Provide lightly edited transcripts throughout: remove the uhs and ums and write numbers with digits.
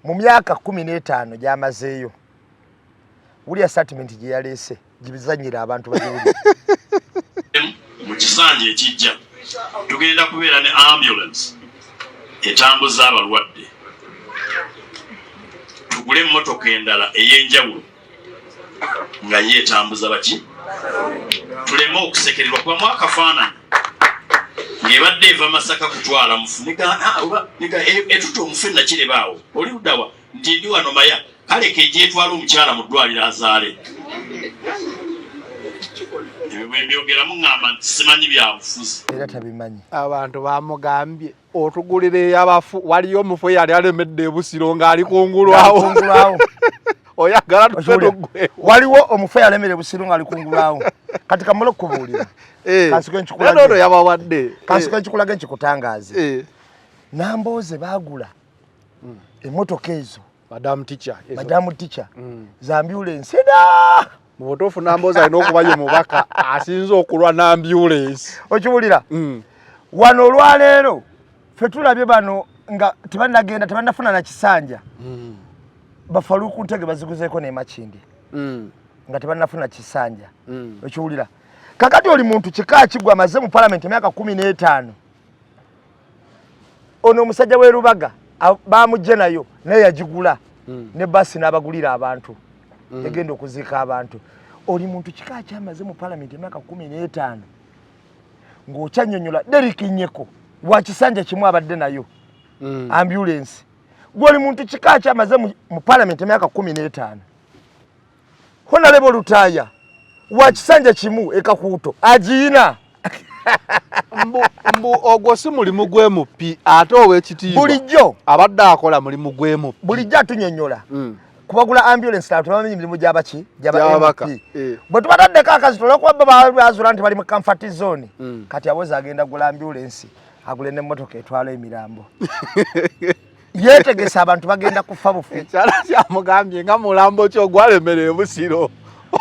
Mu myaka 15 gy'amazeeyo, wulya statement gye yaleese, gibizanyira abantu bagiwulire. Mu kisanja ekijja tugenda kubeera ne ambulance etambuza abalwadde, tugule emmotoka endala ey'enjawulo nga ye etambuza baki, tuleme okusekererwa kuba mwakafaananyi ng'ebadde eva Masaka kutwala mufu etuta omufu enakireba awo oli luddawa nti ndi wano maya kale kegyetwala omukyala mu ddwaliro azaale. Ebyo bwe mbyogeramu ŋŋamba nti simanyi byabufuzi. Era tabimanyi. Abantu bamugambye otugulira eyabafu, waliyo omufu eyali alemedde ebusiro ng'ali kungulu awo. Kungulu awo. Oyagala tufe tuggwewo. Waliwo omufu eyalemera ebusiro ng'ali kungulu awo. Kati kamala okukubuulira. Kansiko nkikulage. Era ono yabawadde. Kansiko nkikulage nkikutangaaze. Nambooze baagula emmotoka ezo. Madam Teacher, ezo. Madam Teacher. Za ambulance da. Mu butuufu Nambooze alina okuba ye mubaka asinze okulwa n'ambulance. Okiwulira? Wano olwaleero ffe tulabye bano nga tebannagenda, tebannafuna na kisanja. Bafaluku Ntege baziguzeeko ne Makindye. Nga tebannafuna kisanja. Okiwulira? Kakati oli muntu kika ki gwe amaze mu parliament emyaka 15? Ono omusajja w'e Rubaga bamugye nayo naye yagigula ne basi n'abagulira abantu. Egenda okuziika abantu. Oli muntu kika ki amaze mu parliament emyaka 15 ng'okyannyonnyola Derrick Nyeko wa kisanja kimu abadde nayo ambulance. Gwe oli muntu kika ki amaze mu parliament emyaka 15? Honorable Lutaaya wa kisanja kimu e Kakuuto agiyina. Mbu ogwo si mulimu gw'emupi ate ow'ekitiibwa. Bulijjo abadde akola mulimu gw'emupi. Bulijjo atunyonnyola. Kubagula ambulance abantu bamanyi emirimu gy'abaki? Gy'aba Gy'ababaka. MP. Bwe tubataddeko akazi olw'okuba bo bazuula nti bali mu comfort zone. Kati awoza agenda gula ambulance agule n'emmotoka etwala emirambo. Yeetegese abantu bagenda kufa bufi. Ekyala kyamugambye nga mulambo ki ogwalemera e Busiro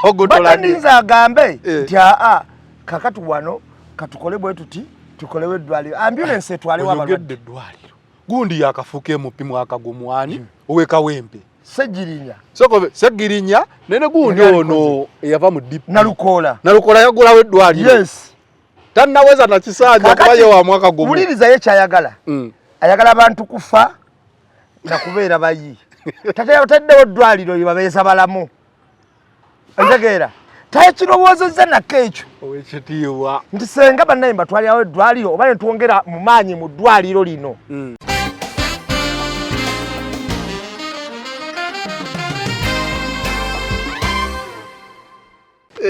ogutulage. Bataninza agambe nti aa kakati wano katukole bwe tuti tukolewo eddwaliro ambulance etwalewo abalwadde. Oyogedde eddwaliro. Gundi yakafuuka emupi mwaka gumwani ow'e Kawempe. Ssegirinya. Soko Ssegirinya nene gundi Yali ono alikoze. eyava mu DP. Nalukoola. Nalukoola yagulawo eddwaliro. Yes. Tannaweza na kisanja Kakati kuba ye wa mwaka gumu. Wuliriza ye ky'ayagala. Ayagala abantu kufa na kubeera bayi. Tata yataddewo eddwaliro lye babeeza balamu. Ntegeera. Takirowoozezza nako ekyo. Owekitiibwa. Nti senga bannaye mbatwalirawo eddwaliro oba ne twongera mu maanyi mu ddwaliro lino.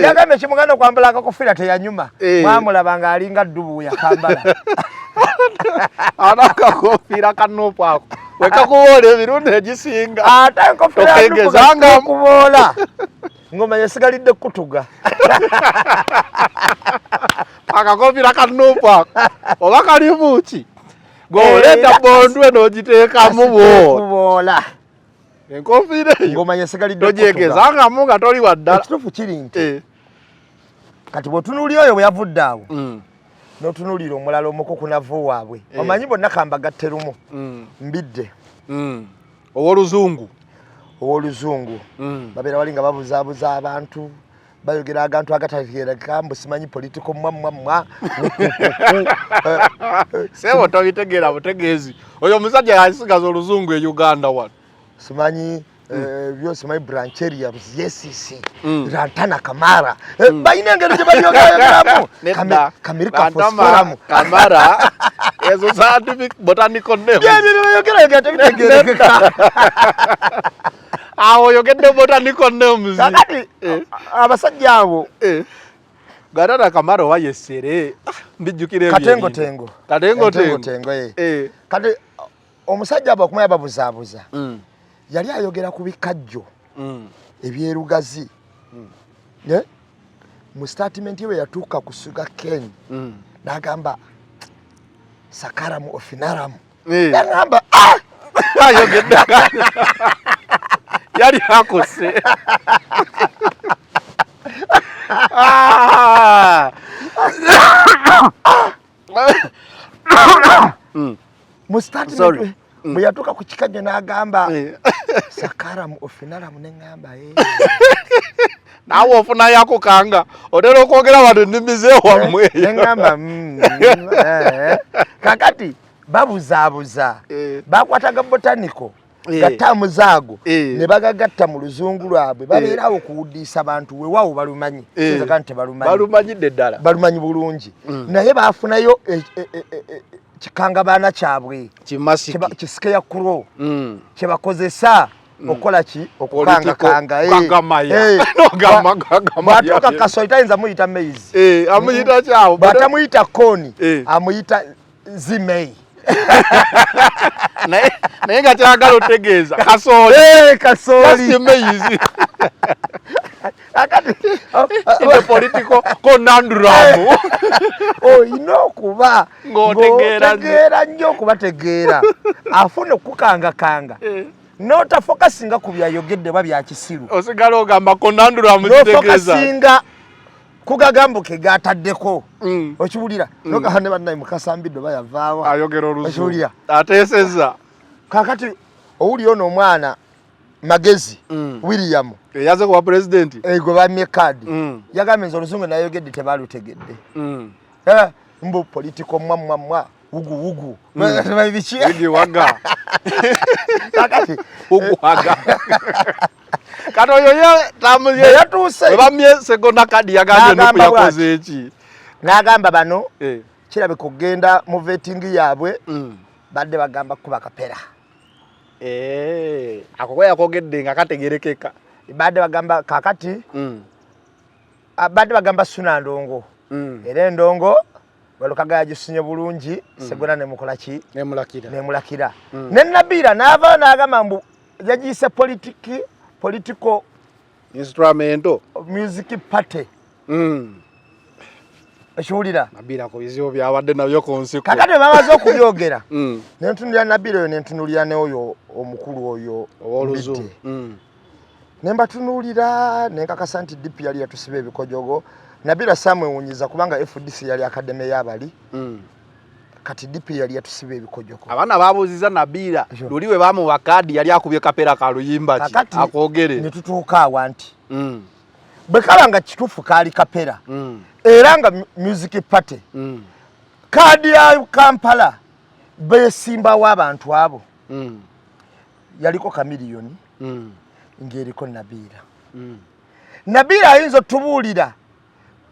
Yagambye kimuganda okwambala akakofiira teyanyuma. Mwamulaba ng'alinga ddubu yakambala. Ana akakofiira ka Nuupu ako. Wekakuboola emirundi egisinga. Ate enkofiira ya Nuupu Tokegezanga. gakuboola. Ng'omanya esigalidde kutuga. Akakofiira ka Nuupu ako. Oba kalimu ki? Gw'oleeta bondwe n'ogiteekamu bwo. Kuboola. Enkofiira eyo. Ng'omanya esigalidde kutuga. Togyegezangamu nga toli wa ddala. Ekituufu kiri nti. Kati bw'otunuulira oyo bwe yavudde awo. N'otunuulira omulala omukukunavu waabwe. Omanyi bonna kambagatte lumu. Mbidde. Ow'oluzungu. Ow'oluzungu. Babeera wali nga babuzaabuza abantu. Bayogera agantu agatategeerekeka mbu simanyi political mwa mwa mwa. Ssebo tobitegeera butegeezi. Oyo omusajja yasigaza oluzungu e Uganda wano. Simanyi, byo simanyi Brancheria, Yesisi, Rantana Kamara. Balina engeri gye babyogeramu. Nedda. Kamirika Rantana Phosphorus. Kamara. Ezo scientific botanical names. Bye bye bayogerayogera tebitegeerekeka. Awo oyogedde botanical names. Kakati, abasajja abo. Rantana Kamara oba yesere. Mbijjukira ebyo Katengo ebintu. tengo. Katengo Katengo tengo. tengo, Kati omusajja abo okumanya babuzaabuza. Yali ayogera ku bikajjo ebyerugazi. Mu statement ye bwe yatuuka ku Sugar Cane, n'agamba Sakaramu Ofinaramu. N'agamba, Ayogedde. Yali akose. Mu statement Sorry. Bwe yatuuka ku kikajjo n'agamba sakaramu ofinalamu, neŋŋamba Naawe ofunayo akukanga, otera okwogera wano ennimi zeewammwe. Neŋŋamba kakati babuzaabuza, bakwataga botanical gataamu zaago ne bagagatta mu luzungu lwabwe, babeerawo kuwudiisa bantu. Weewaawo balumanyi, sinzaga nti tebalumanyi. Balumanyidde ddala. Balumanyi bulungi, naye bafunayo kikangabaana kyabwe. Kimasiki. Kisike ya kuro kyebakozesa okukola ki? Okukangakanga. Kagamaya. Nogamba Kagamaya. Bw'atuuka Kasoli tayinza muyita maize. Amuyita kyawo. Bw'atamuyita corn, amuyita zimei. Naye nga kyagala otegeeza kasooli. Kasooli. Just maize. Akati In the political conundrum. Olina okuba Ng'otegeera nnyo. Ng'otegeera nnyo okubategeera, afuna okukangakanga n'otafokasinga ku byayogedde oba byakisiru. Osigala ogamba conundrum kitegeeza. N'ofokasinga ku gagambo ke gataddeko. Okiwulira nogamba ne bannaye mukasambidde oba yavaawa. Ayogera oluzungu. Okiwulira? Ateesezza. Kakati owulira ono omwana Magezi William. Eyaze kuba pulezidenti. Gwe bamye kaadi, yagambye nze oluzungu nayogedde tebalutegedde. Mbu political mwa mwa mwa wugu wugu biki. Wigi waga. Kakati wugu waga. Kati oyo ye tamuye. Yatuuse. Bwe bamye Segona kadi yagambye N'agamba Nupu yakoze eki? N'agamba bano kirabika okugenda mu vetting yaabwe badde bagamba kuba kapera. Ako ko yakogedde nga kategerekeka. Badde bagamba kakati badde bagamba Suna Ndongo. Era endongo Walukaga yagisunye bulungi, Segona nemukola ki? Nemulakira. Nemulakira. Ne Nabiira n'avaayo n'agamba mbu yagiyise political instrumento music party. Ekiwulira? Nabiira ku bizibu byabadde nabyo ku nsiko. Kakati bwe bamaze okubyogera, nentunulira Nabiira oyo, nentunulira n'oyo omukulu oyo Ow'oluzungu. Mbidde. Ne mbatunuulira nenkakasa nti DP yali yatusiba ebikojogo. Nabiira saamwewunyiza kubanga FDC yali academy y'abali. Kati DP yali yatusiba ebikojogo. Abaana babuuziza Nabiira luli we bamuwa kaadi yali akubye kapera ka luyimba ki? Kakati akwogere. Ne tutuuka awa nti bwe kaba nga kituufu kaali kapera era nga music party, kaadi ya Kampala beesimbawo abantu abo yaliko Kamiliyoni ng'eriko Nabiira. Nabiira ayinza otubuulira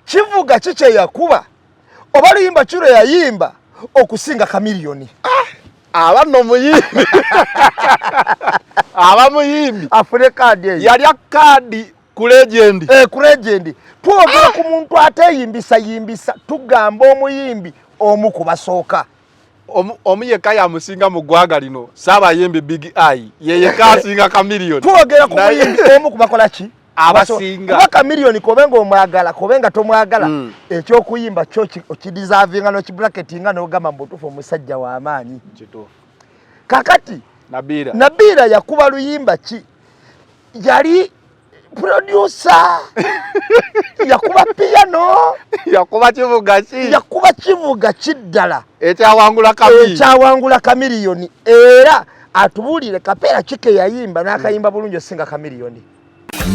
kivuga ki kye yakuba oba luyimba ki lwe yayimba okusinga Kamiliyoni? Aba nno muyimbi, aba muyimbi. Afune kaadi eyo. Yalya kaadi ku legend. Ku legend. Twogera ku muntu ateeyimbisa yimbisa, tugamba omuyimbi omu ku basooka. Omu yekka yamusinga mu ggwanga lino, Saabayimbi Big Eye ye yekka asinga Kamiliyoni. Twogera ku muyimbi omu ku bakola ki? Abasinga. Kuba Kamiliyoni kobe ng'omwagala kobe nga tomwagala, ekyokuyimba kyo okideservinga n'okibracketinga n'ogamba mu butuufu omusajja w'amaanyi. Kituufu. Kakati Nabiira. Nabiira yakuba luyimba ki? Yali producer, yakuba piano, yakuba kivuga ki? Yakuba kivuga ki ddala ekyawangula Kami? Ekyawangula Kamiliyoni. Era atubuulire kapeera ki ke yayimba n'akayimba bulungi osinga Kamiliyoni.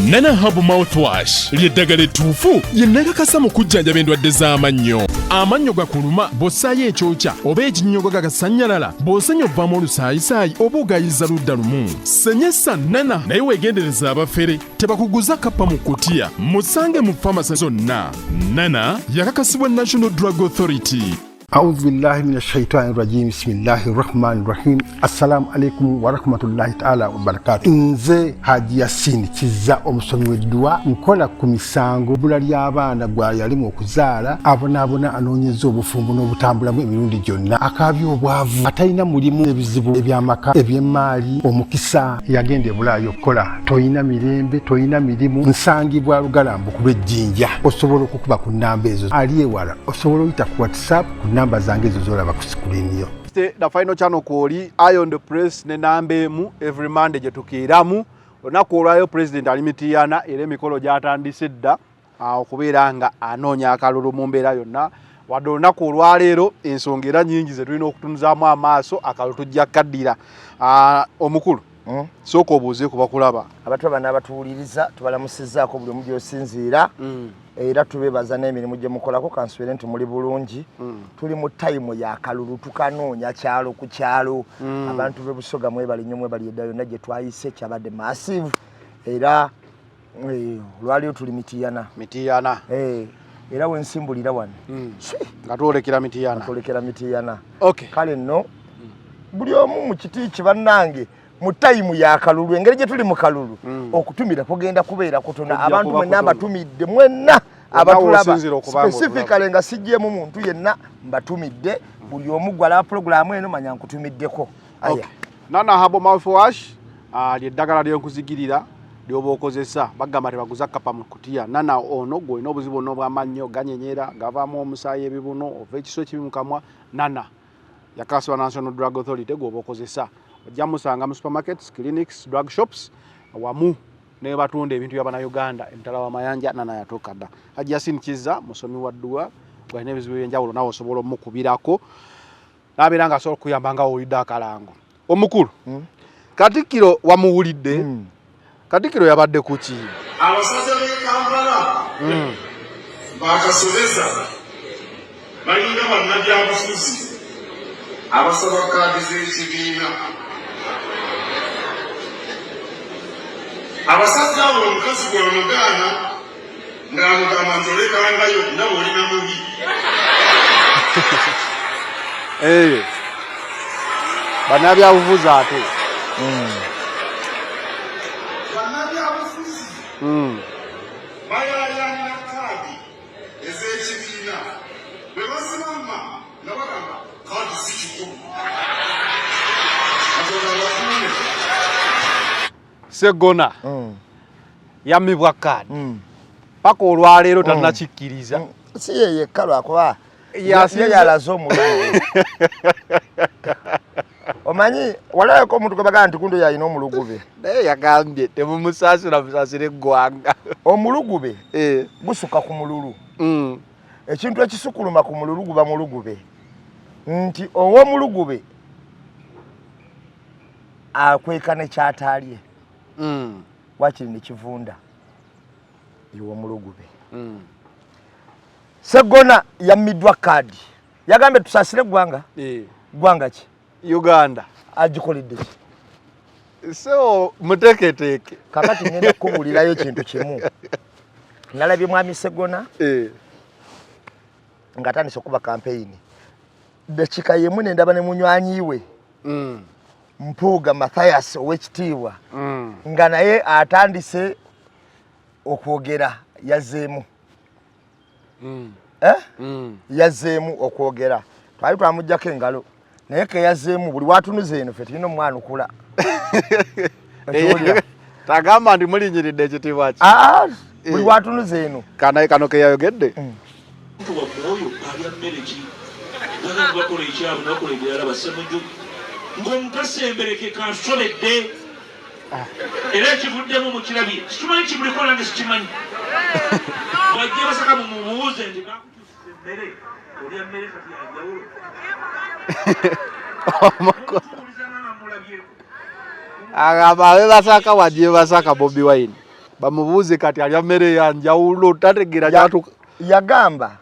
Nana Herbal Mouthwash ly'eddagala ettuufu lye nakakasa mu kujjanjaba endwadde z'amannyo. Amannyo gakuluma bw'ossaayo ekyokya oba ekinnyogo gagasannyalala, bw'osenya ovaamu olusaayisaayi oba ogayiza ludda lumu. Senyesa Nana, naye weegendereza abafere tebakuguza kappa mu kutiya. Musange mu famasi zonna. Nana yakakasibwa National Drug Authority. أعوذ بالله من الشيطان الرجيم، بسم الله الرحمن الرحيم. السلام عليكم ورحمة الله تعالى وبركاته. Nze Haji Yasin Kiza, omusomi w'edduwa. Nkola ku misango, bbula ly'abaana, gwa yalimu okuzaala, abonaabona, anoonyeza obufumbo n'obutambulamu emirundi gyonna, akaabya obwavu, atalina mulimu, ebizibu eby'amaka, eby'emmaali, omukisa yagenda ebulaayo okukola, toyina mirembe, toyina mirimu. Nsangibwa Lugalambu ku lw'Ejjinja. Osobola okukuba ku nnamba ezo. Ali ewala osobola oyita ku WhatsApp ku namba zange ezo zolaba ku screen yo. The final channel kwoli Iron the Press ne namba emu every Monday gye tukiiramu. Olunaku olwayo president ali Mitiyana, era emikolo gyatandise dda okubeera nga anoonya akalulu mu mbeera yonna. Wadde olunaku olwaleero ensonga era nyingi ze tulina okutunuzaamu amaaso, akalulu tujja kaddira. Omukulu, sooka obuuze ku bakulaba. Abatulaba n'abatuwuliriza tubalamusizzaako buli omu gy'osinziira. Era tubebaza n'emirimu gye mukolako, kansuubire nti muli bulungi. Tuli mu tayimu ya kalulu, tukanoonya kyalo ku kyalo. Abantu b'e Busoga mwebale nnyo, mwebali edda yonna gye twayise kyabadde massive. Era olwaliyo tuli Mitiyana. Mitiyana. Era wensimbulira wano nga twolekera Mitiyana. Twolekera Mitiyana. Okay. Kale nno buli omu mu kiti ki bannange mu tayimu ya kalulu, engeri gye tuli mu kalulu, okutumira kugenda kubeera kutono. Kujja Abantu kuba mwenna kutono. mbatumidde mwenna abatulaba, w'osinziira okuba nga specifically nga sijjeemu muntu yenna, mbatumidde buli omu gwalaba pulogulaamu eno, manya nkutumiddeko. Aya. Okay. Nana Herbal mouthwash lyeddagala ly'enkuzigirira lyoba okozesa, bagamba tebaguza kapa mu kutiya. Nana ono gw'olina obuzibu bwonna obw'amannyo ganyenyera, gavaamu omusaayi, ebibuno, ova ekiso ekibi mu kamwa, Nana yakakasibwa National Drug Authority gw'oba okozesa. Ojja musanga mu supermarkets, clinics, drug shops wamu ne batunda ebintu by'Abannayuganda emitala w'amayanja. Nana yatuuka dda. Hajji Yasin Kizza musomi wa dduwa, gwalina ebizibu ebyenjawulo, nawe osobola omukubirako n'abeera ng'asobola okukuyamba nga owulidde akalango. Omukulu, Katikkiro wamuwulidde? Katikkiro yabadde ku ki? Abasajja b'e Kampala bakasobeza balinga bannabyabufuzi abasaba kaadi z'ekibiina. Abasajja abo omukazi bw'amugaana ng'amugamba nti olekangayo nawe olina mubi. Bannabyabufuzi ate. Bannabyabufuzi bayaayaanira kaadi ez'ekibiina, bwe bazibamma nga bagamba kaadi si kikulu. Katonda abakuume. Seggona yammibwa kaadi, paka olwaleero tannakikkiriza. Si ye yekka, lwakuba ye yalaze omulugube. Omanyi walabako omuntu gwe bagamba nti gundi oyo alina omulugube? Naye yagambye temumusaasira, musaasire eggwanga. Omulugube gusuka ku mululu. Ekintu ekisukuluma ku mululu guba mulugube, nti ow'omulugube akweka ne kyataalye, wakiri ne kivunda iw'omulugube. Seggona yammiddwa kaadi, yagambye tusaasire eggwanga. Ggwanga ki? Uganda. Agikoledde ki? So muteeketeeke. Kakati ngenda kukubuulirayo ekintu kimu. Nalabye mwami Seggona ng'atandise okuba kampeyini, dakika yemu nendaba ne munywanyi we Mpuuga Mathias ow'ekitiibwa, nga naye atandise okwogera, yazzeemu. Eh? Yazzeemu okwogera, twali twamugjako engalo, naye ke yazzeemu buli watunuza eno ffe tulina omwanukula. Okiwulira? Tagamba nti mulinyiridde ekitiibwa ki. Ah, buli watunuza eno. Kanaye kano ke yayogedde. Omuntu wammwe oyo alya mmere ki? Bagamba bakola ekyabwe ne bakola ebirala. Bassemuju ng'omuntu asemberekeka nsobedde, era ekivuddemu mukirabye. Sikimanyi kimuliko, nange sikimanyi. Bwajja Basaka mumubuuze nti bakukyusiza emmere, olya mmere kati yanjawulo. Tuwulizanga nga mulabyeko. Agamba abe Basaka wajje Basaka Bobi Wine bamubuuze kati alya mmere ya njawulo, tategeera kyatuka. Yagamba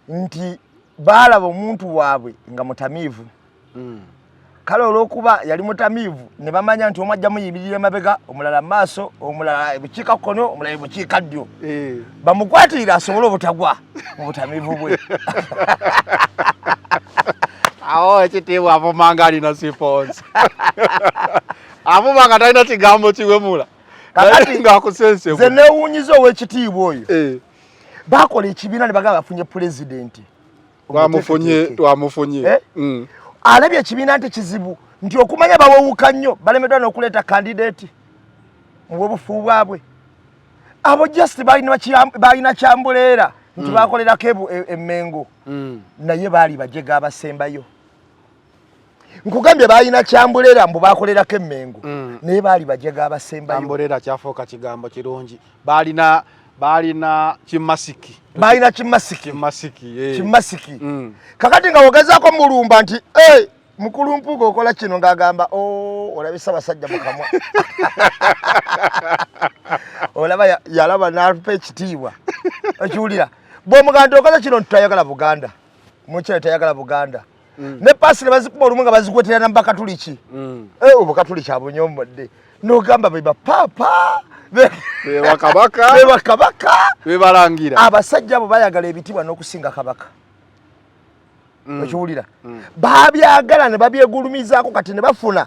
nti baalaba omuntu waabwe nga mutamiivu. Kale olw'okuba yali mutamiivu ne bamanya nti omu ajja muyimirira emabega, omulala mu maaso, omulala ebukiika kkono, omulala ebukiika ddyo, bamukwatirire asobole obutagwa mu butamiivu bwe. Awo ekitiibwa avuma nga alina siponsa, avuma nga talina kigambo kiwemula. Kakati Naye ng'akusensebu. Nze neewuunyiza ow'ekitiibwa oyo. Bakola ekibiina ne bagamba bafunye pulezidenti. Twamufunye. Omuteeketeeke. Twamufunye. Eh? Alabye ekibiina nti kizibu, nti okumanya bawewuka nnyo, balemeddwa n'okuleeta candidate mu bwobufu bwabwe. Abo just balina kyambuleera nti bakolerako emmengo, naye baali bajega abasembayo. Nkugambye balina kyambuleera mbu bakolerako emmengo, naye baali bajega abasembayo. Kyambuleera kyafuuka kigambo kirungi. Balina Balina kimasiki. Balina kimasiki. Kimasiki, eh. Kimasiki. Kakati nga wogezaako mulumba nti hey, mukulu Mpuuga okola kino, ng'agamba, oh, olabye Ssaabasajja mukamwa. Olaba yalaba n'atupa ekitiibwa. Okiwulira? Bw'omugamba nti okoze kino nti tayagala Buganda. Mukyala tayagala Buganda. Ne paasi ne bazikuba olumu nga bazigwetera na Bakatuliki. Eh, Obukatuliki abunyombodde. N'ogamba be bapaapa. Be bakabaka. Be bakabaka. Be balangira. Abasajja abo bayagala ebitiibwa n'okusinga kabaka. Okiwulira? Babyagala ne babyegulumizaako, kati ne bafuna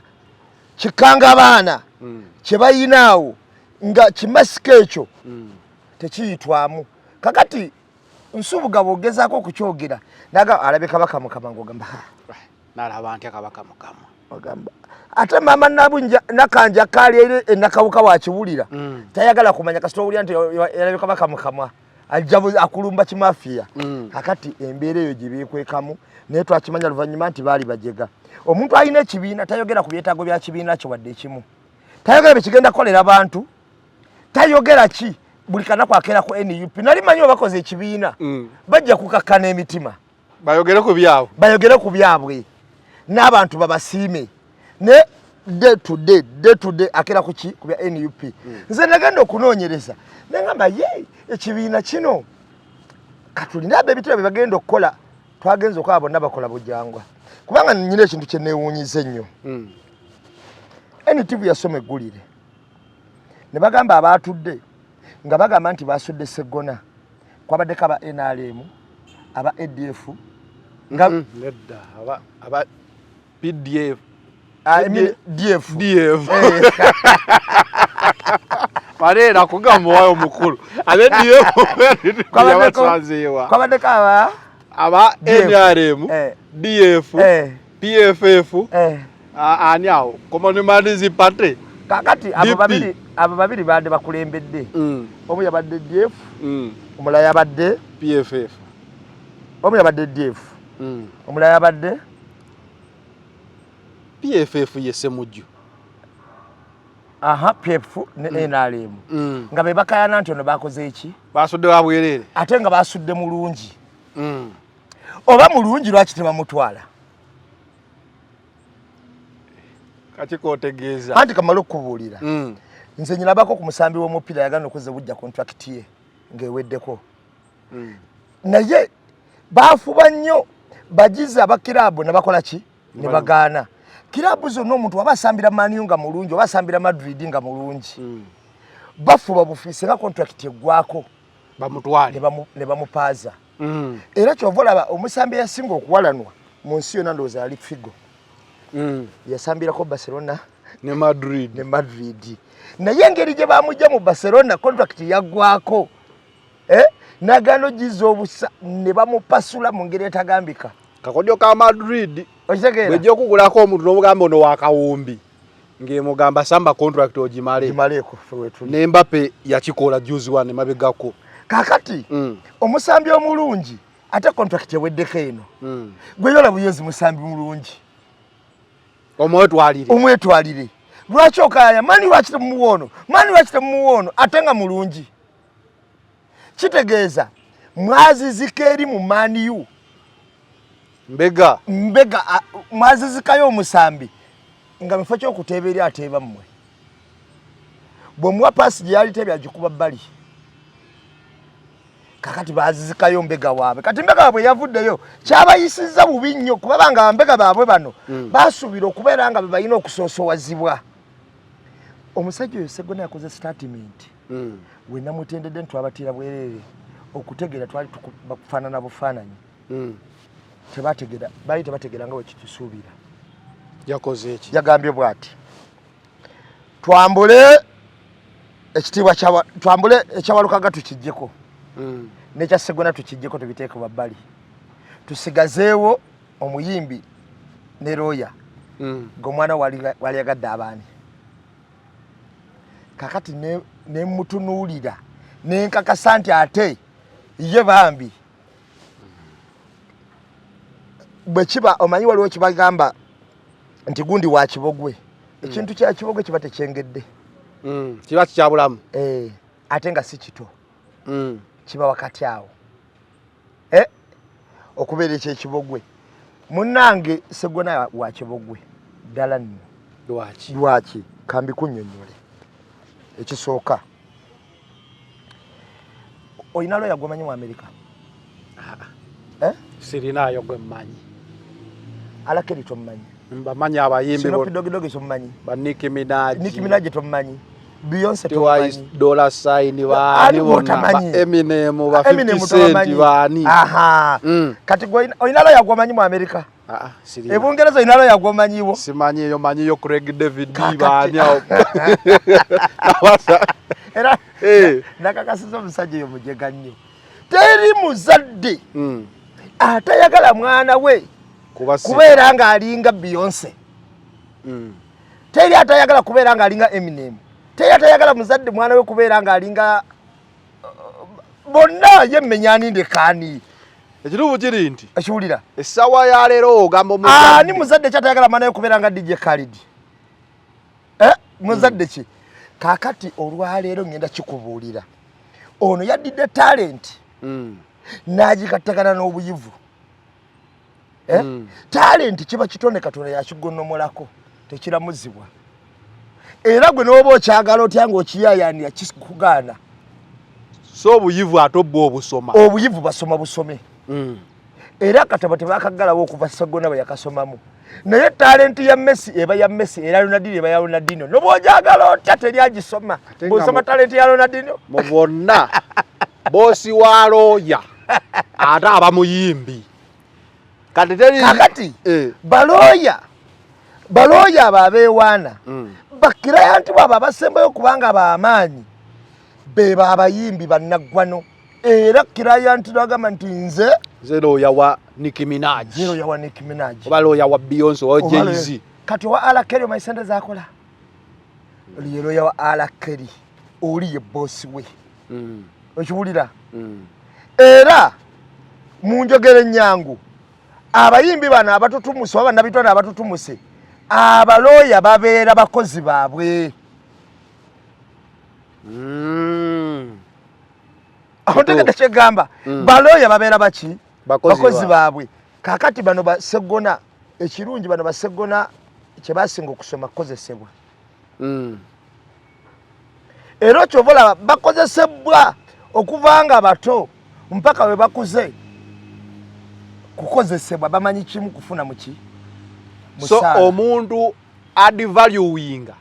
kikanga abaana kye bayinaawo nga kimasika ekyo tekiyitwamu. Kakati Nsubuga bw'ogezaako okukyogera naga alabye kabaka mukama, ng'ogamba ha. Nalaba ntya kabaka mukama? Ogamba ate maama Nabunja Nakanja kaali eri enakawuka wakiwulira, tayagala kumanya, kasita owulira nti yalabye kabaka mukama ajja akulumba kimafiya. Kakati embeera eyo gye beekwekamu, naye twakimanya luvannyuma nti baali bajega. Omuntu alina ekibiina tayogera ku byetaago bya kibiina kye wadde ekimu, tayogera byekigenda kukolera bantu, tayogera ki. Buli kanaku akeera ku NUP. Nali manyi obakoze ekibiina bajja kukakkana emitima, bayogere ku byabwe, bayogere ku byabwe n'abantu babasiime. Ne day to day, day to day akera ku ki? Ku bya NUP. Nze nagenda okunoonyereza nengamba, ye ekibiina kino katulina abo ebitebe bye bagenda okukola. Twagenza okulaba bonna bakola bujangwa, kubanga nyina ekintu kye neewuunyiza ennyo. NTV yasoma eggulire ne bagamba abaatudde nga bagamba nti basudde Seggona, kwabaddeko aba NRM, aba ADF nga Nedda, aba PDF. Ah, I mean, DF. DF. Eh. Baleera kugamba wayo omukulu abe DF yabatwazeewa. Kwabaddeko aba aba DF. NRM, DF, PFF, ani awo, Common Man's Party. Kakati abo DP. babiri, abo babiri badde bakulembedde. Omu yabadde DF, omulala yabadde PFF. Omu yabadde DF, omulala yabadde PFF ye Semujju. Aha, PF ne NRM nga be bakayana nti ono bakoze eki? Basudde wa bwereere. Ate nga basudde mulungi. Oba mulungi, lwaki tebamutwala? Kakiko otegeeza? Anti kamale okukubuulira. Nze nyirabako ku musambi w'omupiira yagana okuzza bujja contract ye ng'eweddeko, naye bafuba nnyo bagize aba kiraabu ne bakola ki? Ne bagaana. Kiraabu zonna, omuntu waba asambira Man U nga mulungi oba asambira Madrid nga mulungi, bafuba bufiise nga contract eggwako bamutwale ne bamupaaza. Era kyova olaba omusambi eyasinga okuwalanwa mu nsi yonna ndowooza yali Figo. Yasambirako Barcelona ne Madrid. Ne Madrid, naye engeri gye bamugja mu Barcelona, contract yaggwako, eh? Nagano ogiza obusa ne bamupasula mu ngeri etagambika. Kakodyo ka Madrid. Okitegeera? Bwejja okugulako omuntu n'omugamba ono wa kawumbi, ng'emugamba samba contract ogimale. Gimaleeko, ffe wetuli. Ne Mbappe yakikola juzi wane mabegako. Kakati omusambi omulungi ate contract eweddeko eno, gwe yola buyozi musambi mulungi, omwetwalire. Omwetwalire. Lwaki okayaya mani? Lwaki temumuwa ono mani? Lwaki temumuwa ono ate nga mulungi? Kitegeeza mwazizika eri mu Man U. Mbega. Mbega, mwazizikayo omusambi nga mufo kyokuteeba eri ateeba mmwe. Bwemuwa paasi gye yali teebye agikuba bbali. Kakati bazizikayo mbega waabwe. Kati mbega waabwe yavuddeyo, kyabayisizza bubi nnyo, kuba banga bambega baabwe bano basuubira okubeera nga be balina okusoosowazibwa. Omusajja oyo Segona yakoze statement we namutendedde nti twabatiira bwereere okutegeera twali bakufaanana bufaananyi. Tebategeera, baali tebategeera nga wekitusuubira. Yakoze eki? Yagambye bw'ati: twambule ekitiibwa twambule ekyawalukaga tukijjeko, nekya Segona tukijjeko, tubiteeke wabbali, tusigazeewo omuyimbi ne looya. Ng'omwana wali yagadde abaani. Kakati nemutunuulira nenkakasa nti ate ye bambi bwe kiba omanyi waliwo kibagamba nti gundi wa kibogwe, ekintu kya kibogwe kiba tekyengedde. Kiba kikyabulamu. Eh, ate nga si kito. Kiba wakati awo eh? Okubeera ekyekibogwe munnange Ssegona wa kibogwe ddala nno. Lwaki? Lwaki? Kambikunnyonnyole. Ekisooka, olina lawyer gwomanyi mu Amerika? Eh? Sirinaayo gwe mmanyi. R. Kelly tomumanyi? Mbamanyi abayimbi. Snoop Dogg Dogg tomumanyi? Ba Nicki Minaj. Nicki Minaj tomumanyi? Beyonce tomumanyi? Dollar Sign baani bonna, ba Eminem, ba 50 Cent baani. Aha. Kati gwe olina lawyer gwomanyi mu Amerika? Ah, sirina. E Bungereza olina lawyer gwomanyiwo? Simanyi eyo, manyiyo Craig David baani awo. Era nakakasiza omusajja oyo mujega nnyo. Teri muzadde atayagala mwana we kubeera ng'alinga Beyonce. Teri atayagala kubeera ng'alinga Eminem. Teri atayagala muzadde mwana we kubeera ng'alinga bonna ye mmenyani ndekaani. Ekituufu kiri nti ekiwulira essaawa ya leero ogamba omuzadde. Ani muzadde ki atayagala mwana we kubeera nga DJ Khalid? Muzadde ki? Kaakati olwaleero ngenda kikubuulira. Ono yaddidde talent n'agikattagana n'obuyivu. Talent kiba kitone Katonda yakigonnomolako, tekiramuzibwa. Era gwe n'oba okyagala otya ng'okiyaayaanira kikugaana. So obuyivu ate obwo obusoma. Obuyivu basoma busome. Era akatabo tebakaggalawo okuva Ssegona bwe yakasomamu. Naye talenti ya Messi eba ya Messi, era Ronaldinho eba ya Ronaldinho. N'obw'ogyagala otya teri agisoma. Bw'osoma talenti ya Ronaldinho. Mu bonna boosi wa looya ate aba muyimbi. Kati teri kakati balooya balooya abo abeewaana bakirayanti bwabo abasembayo kubanga b'amaanyi be b'abayimbi bannaggwano. Era kirayanti lwagamba nti nze nze looya wa Nicki Minaj. Nze looya wa Nicki Minaj. Oba looya wa Beyonce oba Jay-Z. Kati owa R. Kelly omanyi sente z'akola? Ye looya wa R. Kelly oli ye boosi we. Okiwulira? Era mu njogera ennyangu abayimbi bano abatutumuse oba bannabitone abatutumuse abalooya babeera bakozi baabwe. Otegedde kyegamba? Balooya babeera baki? Bakozi baabwe. Kaakati bano Bassegona, ekirungi bano Bassegona kye basinga okusoma kukozesebwa. Era kyova olaba bakozesebwa okuva nga bato mpaka we bakuze kukozesebwa, bamanyi kimu kufuna muki. So omuntu advaluinga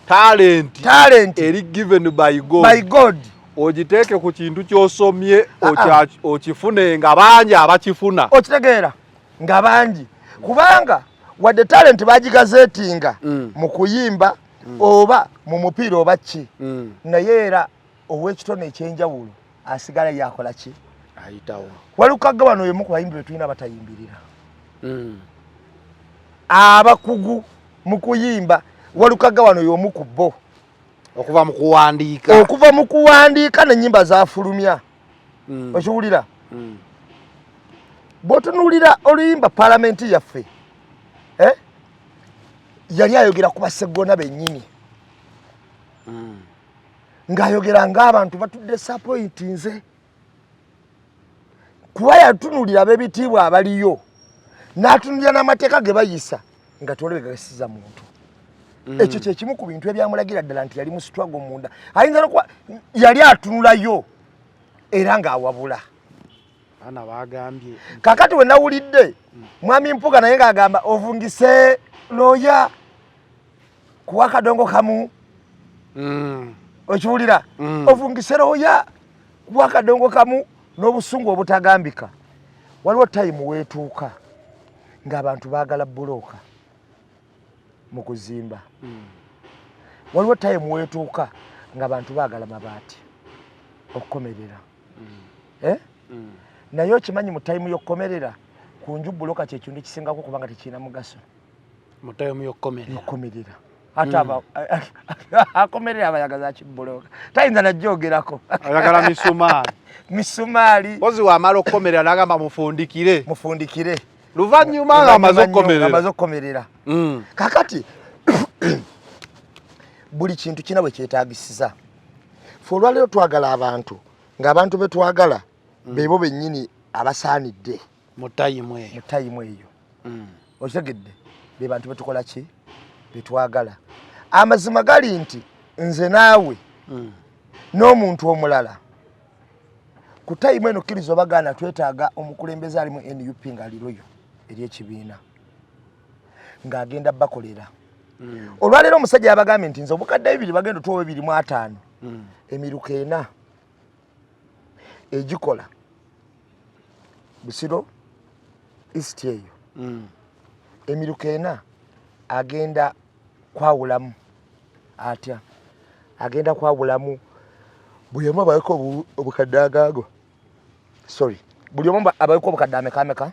talent, talent eri given by God, by God, ogiteeke ku kintu ky'osomye okifune nga bangi abakifuna. Okitegeera nga bangi, kubanga wadde talent bagigazetinga mu kuyimba oba mu mupiira oba ki, naye era ow'ekitone ekyenjawulo asigala yakola ki? Ayitawo. Walukagga wano y'omu ku bayimbi be tulina batayimbirira. Abakugu mu kuyimba, Walukagga wano y'omu ku bo. Okuva mu kuwandiika. Okuva mu kuwandiika n'ennyimba zafulumya. Okiwulira? Bw'otunuulira oluyimba paalamenti yaffe, yali ayogera ku Bassegona bennyini. Ng'ayogera ng'abantu batudde sappointi nze. Kuba yatunuulira ab'ebitiibwa abaliyo, n'atunuulira n'amateeka ge bayisa nga tolebegasiza muntu. Ekyo kye kimu ku bintu ebyamulagira ddala nti yali mu struggle munda. Ayinza n'okuba yali atunulayo era ng'awabula. Abaana bagambye. Kaakati we nawulidde Mwami Mpuuga naye ng'agamba ovungise looya kuwa kadongo kamu. Okiwulira? Ovungise looya kuwa kadongo kamu n'obusungu obutagambika. Waliwo tayimu weetuuka ng'abantu baagala bbulooka mu kuzimba. Waliwo tayimu weetuuka ng'abantu baagala mabaati okukomerera. Naye okimanyi mu tayimu y'okukomerera ku nju bbulooka kye kintu ekisingako kubanga tekirina mugaso. Mu tayimu y'okukomerera. Y'okukomerera. Ate akomerera abayagaza kibbulooka. Tayinza najjogerako. Ayagala misumaali. Misumaali. Mpozi wamala okukomerera n'agamba mufundikire. Mufundikire. Luvannyuma ng'amaze okukomerera. Amaze okukomerera. Kaakati buli kintu kina bwe kyetaagisiza. Ffe olwaleero twagala abantu Ng'abantu be twagala beebo bennyini abasaanidde mu tayimu eyo. Mu tayimu eyo. Okitegedde? Be bantu betukola ki, betwagala. Amazima gali nti nze naawe n'omuntu omulala ku tayimu eno, kkiriza obagaana, twetaaga omukulembeze ali mu NUP ng'ali loyal eri ekibiina, ng'agenda bakolera. Olwaleero omusajja yabagambye nti nze obukadde 2 bagenda otuwa 25, emiruka ena egikola Busiro East eyo, emiruka ena agenda kwawulamu atya? Agenda kwawulamu buli omu abaleko obukadde agaago, sorry, buli omu abaleko obukadde ameka ameka?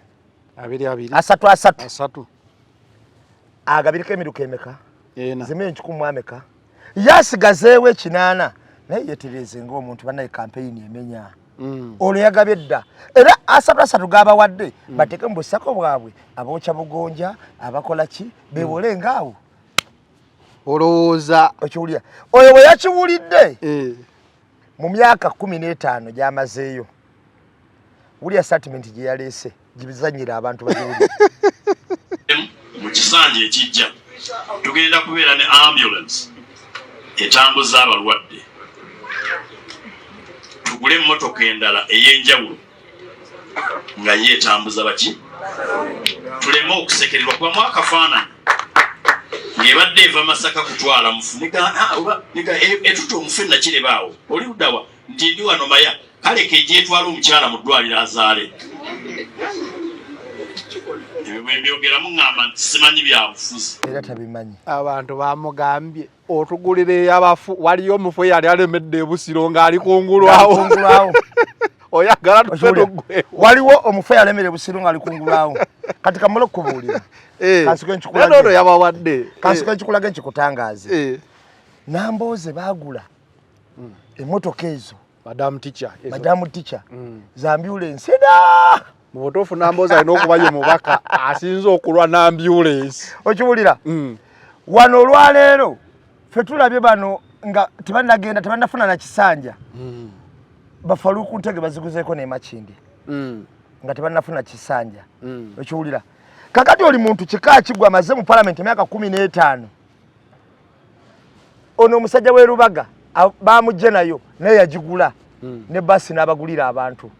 Abiri abiri. Asatu asatu. Asatu. Agabireko emiruka emeka? Ena. Zimwe enkikumu ameka yasigazeewo 8, naye yetereeze ng'omuntu. Bannaye, kampeyini emenya. Olwo yagabye dda, era asatu asatu gabawadde bateeke mu busako bwabwe, abookya bugonja, abakola ki, bewole ngaawo. Olowooza Okiwulira? Oyo bwe yakiwulidde, mu myaka 15 gy'amazeeyo, wulya statement gye yaleese, gibizanyira abantu bagiwulire. Mu kisanja ekijja tugenda kubeera ne ambulance etambuza abalwadde, tugule emmotoka endala ey'enjawulo nga ye etambuza baki, tuleme okusekererwa kubamu akafaananyi ng'ebadde eva Masaka kutwala mufu. Etuta omufu enakirebaawo, oli luddawa? Nti ndi wano Maya. Kale kegyetwala omukyala mu ddwaliro azaale. Ebyo bwe mbyogeramu ŋŋamba nti simanyi byabufuzi. Era tabimanyi. Abantu bamugambye otugulira eyabafu, waliyo omufu eyali alemedde ebusiro ng'ali kungulu awo. Kungulu awo. Oyagala tufe Okiwulira? tuggwewo. Waliwo omufu yalemera ebusiro ng'ali kungulu awo. Kati kamale okukubuulira. Kansiko nkikulage. Naye ono yabawadde. Kansiko nkikulage, nkikutangaaze. Nambooze baagula emmotoka ezo. Madam Teacher ezo. Madam Teacher za ambulance da. Mu butuufu Nambooze alina okuba ye mubaka asinze okulwa n'ambulance. Okiwulira? Wano olwaleero ffe tulabye bano nga tebannagenda, tebannafuna na kisanja, bafaluuku Ntege baziguzeeko n'emakindi nga tebannafuna kisanja. Okiwulira? Kakati oli muntu kika kigwa amaze mu palamenti emyaka 15. Ono omusajja w'e Lubaga bamugje nayo, naye yagigula ne basi n'abagulira abantu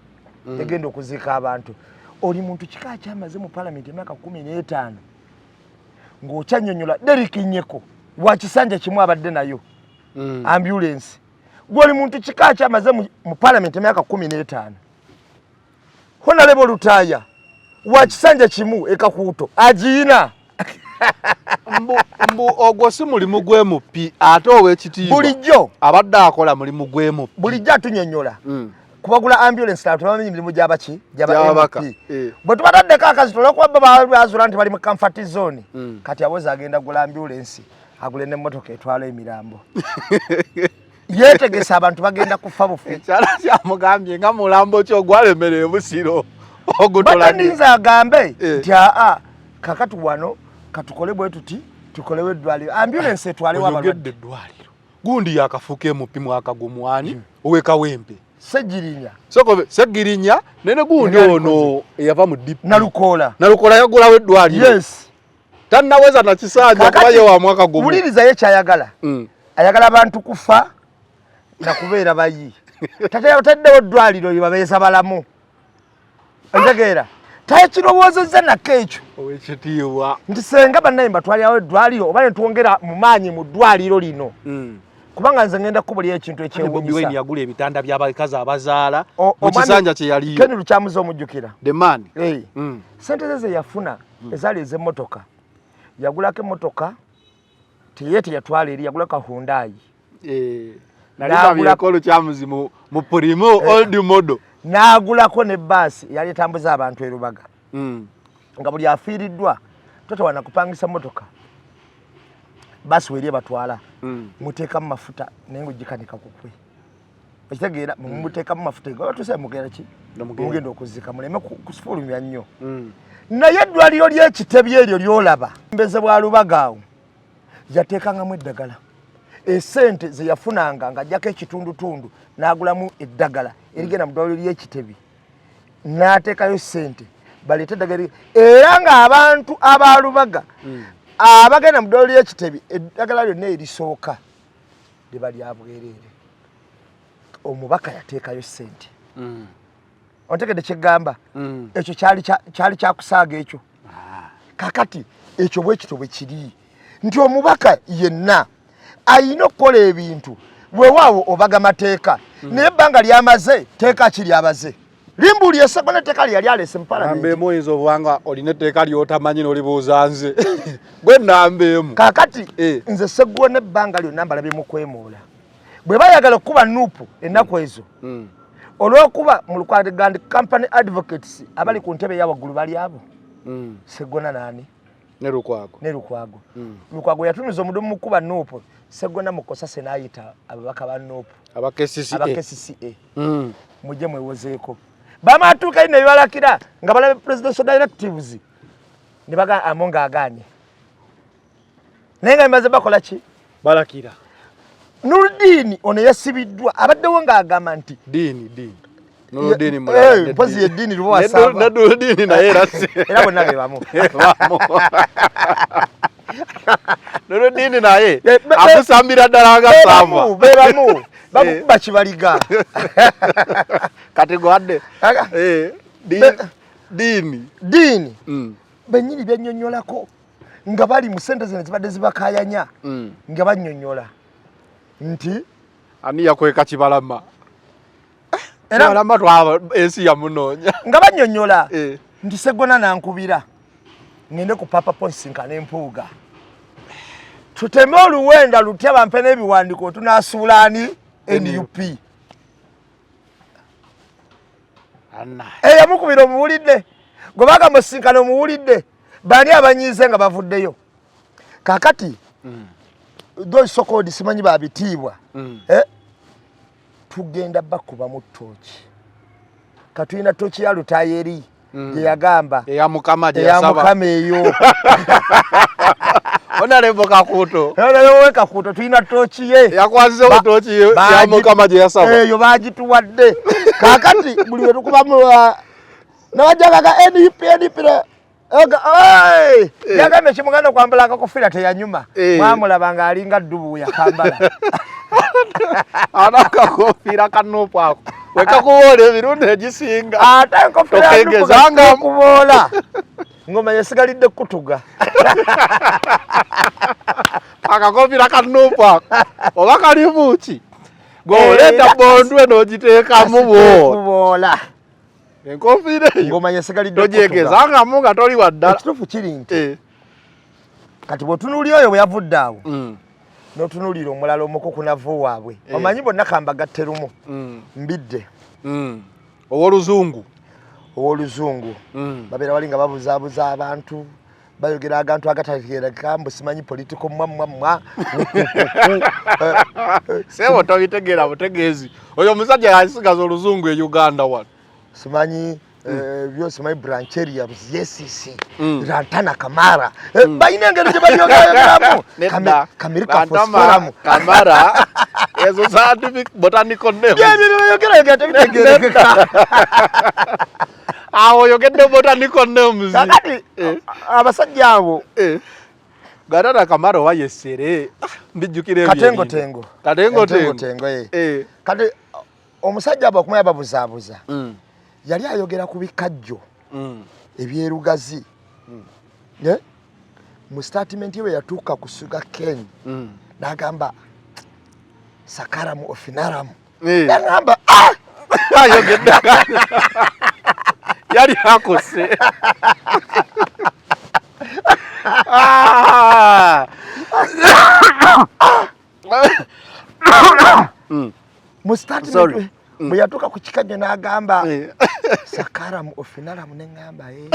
egenda okuziika abantu. Oli muntu kika kyamaze mu palamenti emyaka 15 ng'okyannyonnyola Derrick Nyeko wa kisanja kimu abadde nayo ambulance. Gwe oli muntu kika kyamaze mu palamenti emyaka 15, Honorable Lutaaya wa kisanja kimu ekakuuto agiyina. Mbu ogwo si mulimu gw'MP, ate ow'ekitiibwa Bulijjo abadde akola mulimu gw'MP. Bulijjo atunyonnyola kubagula ambulance, tabantu tebamanyi mirimu gyabaki, gyaba Gy'ababaka. MP. Bwe tubataddeko akazito olwokuba bo bazula nti bali mu comfort zone, kati awoza agenda gula ambulance, agule n'emmotoka etwala emirambo. Yeetegese, abantu bagenda kufa bufu. Ekyala kyamugambye nga mulambo ki ogwalemera ebusiro ogutulage. Bataninza agambe nti aa, kakati wano katukole bwe tuti, tukolewo eddwaliro, ambulance etwalewo Oyogedde abalwadde. Eddwaliro, gundi yakafuuka MP mwaka gumu, ani owekawempe? Segirinya. Soko Segirinya nene gundi Yali ono eyava mu DP. Nalukoola. Nalukoola yagulawo eddwaliro. Yes. Tannaweza na kisanja kuba Kakati, ye wa mwaka gumu. Wulirizayo kyayagala. Ayagala abantu kufa na kubeera bayi. Tataddewo ddwaliro lye babeeza balamu. Ntegeera takirowoozezza nako ekyo. Owekitiibwa. Nti senga bannaye mbatwalirawo eddwaliro oba ne twongera mu maanyi mu ddwaliro lino, kubanga nze ngenda kukubulira ekintu Bobi Wine ekyewuunyisa. yagula ebitanda by'abakazi abazaala mu Omwami kisanja kye yaliyo. Ken Lukyamuzi omujjukira? The man. Eh. Sente ze ze yafuna ezaali ez'emmotoka, yagulako emmotoka teye teyatwala eri, yagulako Hyundai. Nali babyeko Lukyamuzi mu Premio old model. N'agulako ne baasi eyali etambuza abantu e Lubaga, nga buli afiiriddwa totawana kupangisa mmotoka, baasi weri ebatwala, muteekamu mafuta naye ng'ogikanika kukwe. Okitegeera? Mumuteekamu mafuta tuse mugenda ki, mugenda okuzika, muleme kusifulumya nnyo. Naye eddwaliro ly'ekitebi eryo ly'olaba mbeze bwa Lubaga awo, yateekangamu eddagala. Esente ze yafunanga ng'ajjako ekitundutundu n'agulamu eddagala erigenda mu ddwaliro ly'Ekitebi, n'ateekayo ssente baleete eddagala, era ng'abantu abaalubaga abagenda mu ddwaliro ly'Ekitebi, eddagala lyonna erisooka liba lya bwereere. Omubaka yateekayo ssente. Ontegedde kyegamba? Ekyo kyali kyakusaaga ekyo. Kakati ekyo bwe kityo bwe kiri nti omubaka yenna ayina okukola ebintu, weewaawo obaga mateeka, naye ebbanga lyamaze teeka ki lyabaze limbuuli esegona etteeka lye yali aleese mu Namba palamenti. Emu oyinza obanga olina etteeka ly'otamanyi n'olibuuza nze gwe namba emu. Kakati Eh. nze Seggona ebbanga lyonna mbalabye mu kwemoola bwe bayagala okukuba NUP ennaku ezo, olw'okuba mu Lukwago Company Advocates abali ku ntebe eyawaggulu bali abo, Seggona naani? Ne Lukwago. Ne Lukwago. Lukwago yatunuza omudumu mukuba NUP, Seggona mukosase n'ayita ababaka ba NUP aba KCCA. Aba KCCA, mujje mwewozeeko. Bamatuuka ino ebibalakira nga balabe presidential directives ne baga amo ng'agaanye, naye nga bimaze bakola ki? Balakira. Nurudini ono yasibiddwa abaddewo ng'agamba nti Diini diini Nurudini mulala. Eh, mpozi ye Dini luba wasamba. Ne Nurudini naye era si Era bonna be bamu. Bamu. Nurudini naye Eh, akusambira ddala nga samba. Bebamu, bebamu bamukuba kibaliga. Kati gwadde Eh, Diini. Diini bennyini byennyonnyolako nga bali mu sente zino zibadde zibakayanya, nga bannyonnyola nti Ani yakweka Kibalama? Era Kibalama twaba ensi yamunoonya. Nga bannyonnyola nti Seggona nankubira ngende ku Papa Ponsinka n'Empuuga tuteme oluwenda lutya bampe n'ebiwandiiko tunasuula ani NUP. Eyamukubira omuwulidde, gwe bagamba osinkana omuwulidde, bani abanyiize nga bavuddeyo kakati? Those so called simanyi babitiibwa, eh? Tugenda bakubamu tooki. Katulina tooki ya Lutaaya eri gye yagamba Eya Mukama gye eya yasaba. Mukama eyo. Honorable Kakuuto. Honorable Kakuuto, tulina tooki ye. Yakwasize ku tooki ye ya Mukama gye yasaba. Eyo bagituwadde. Kakati buli we tukubamu nabajagaga NUP NUP. Yagambye kimuganda okwambala akakofiira teyanyuma. Mwamulaba ng'alinga ddubu yakambala. Ana akakofiira ka NUP ako wekakuboola emirundi egisinga. Ate enkofiira ya NUP Tokengezanga. Kuboola ngoma yesigalidde kutuga. Akakofiira ka NUP ako oba kalimu ki, gweoleeta bondwe n'ogiteekamu bwo kuboola. Enkofiira eyo ngoma yesigalidde kutuga. Togyegezangamu nga toli waddala. Ekituufu kiri nti kati bw'otunuulira oyo bwe yavudde awo, n'otunuulira omulala omukukunavu waabwe, omanyi bonna kambagatte lumu, mbidde. Ow'oluzungu. Ow'oluzungu. Babeera wali nga babuzaabuza abantu, bayogera agantu agatategeereka mbu simanyi political mwa mwa mwa. Sebo tobitegeera butegeezi, oyo omusajja yasigaza oluzungu e Uganda wano. Simanyi byo simanyi brancheria ruziesisi rantana kamara. Balina engeri gye babyogeramu. Nedda. Kamirika Bantama, fosforamu. Kamara ezo scientific botanical names. Byebyo byebayogerayogera tebitegeerekeka. Awo oyogedde botanical names. Kakati abasajja abo Gatata Kamara oba yesere mbijjukira ebyo Katengotengo. ebintu. Katengotengo. Katengotengo, eh. Kati omusajja abo okumanya babuzaabuza, yali ayogera ku bikajjo ebyerugazi. Eh? Mu statement ye bwe yatuuka ku sugar cane n'agamba sakaramu ofinaramu. Yagamba, "Ah!" Ayogedde yali akose. Ah! Mu statement Sorry. bwe yatuuka ku kikajjo n'agamba sakaramu ofinaramu, neŋŋamba, "Eh."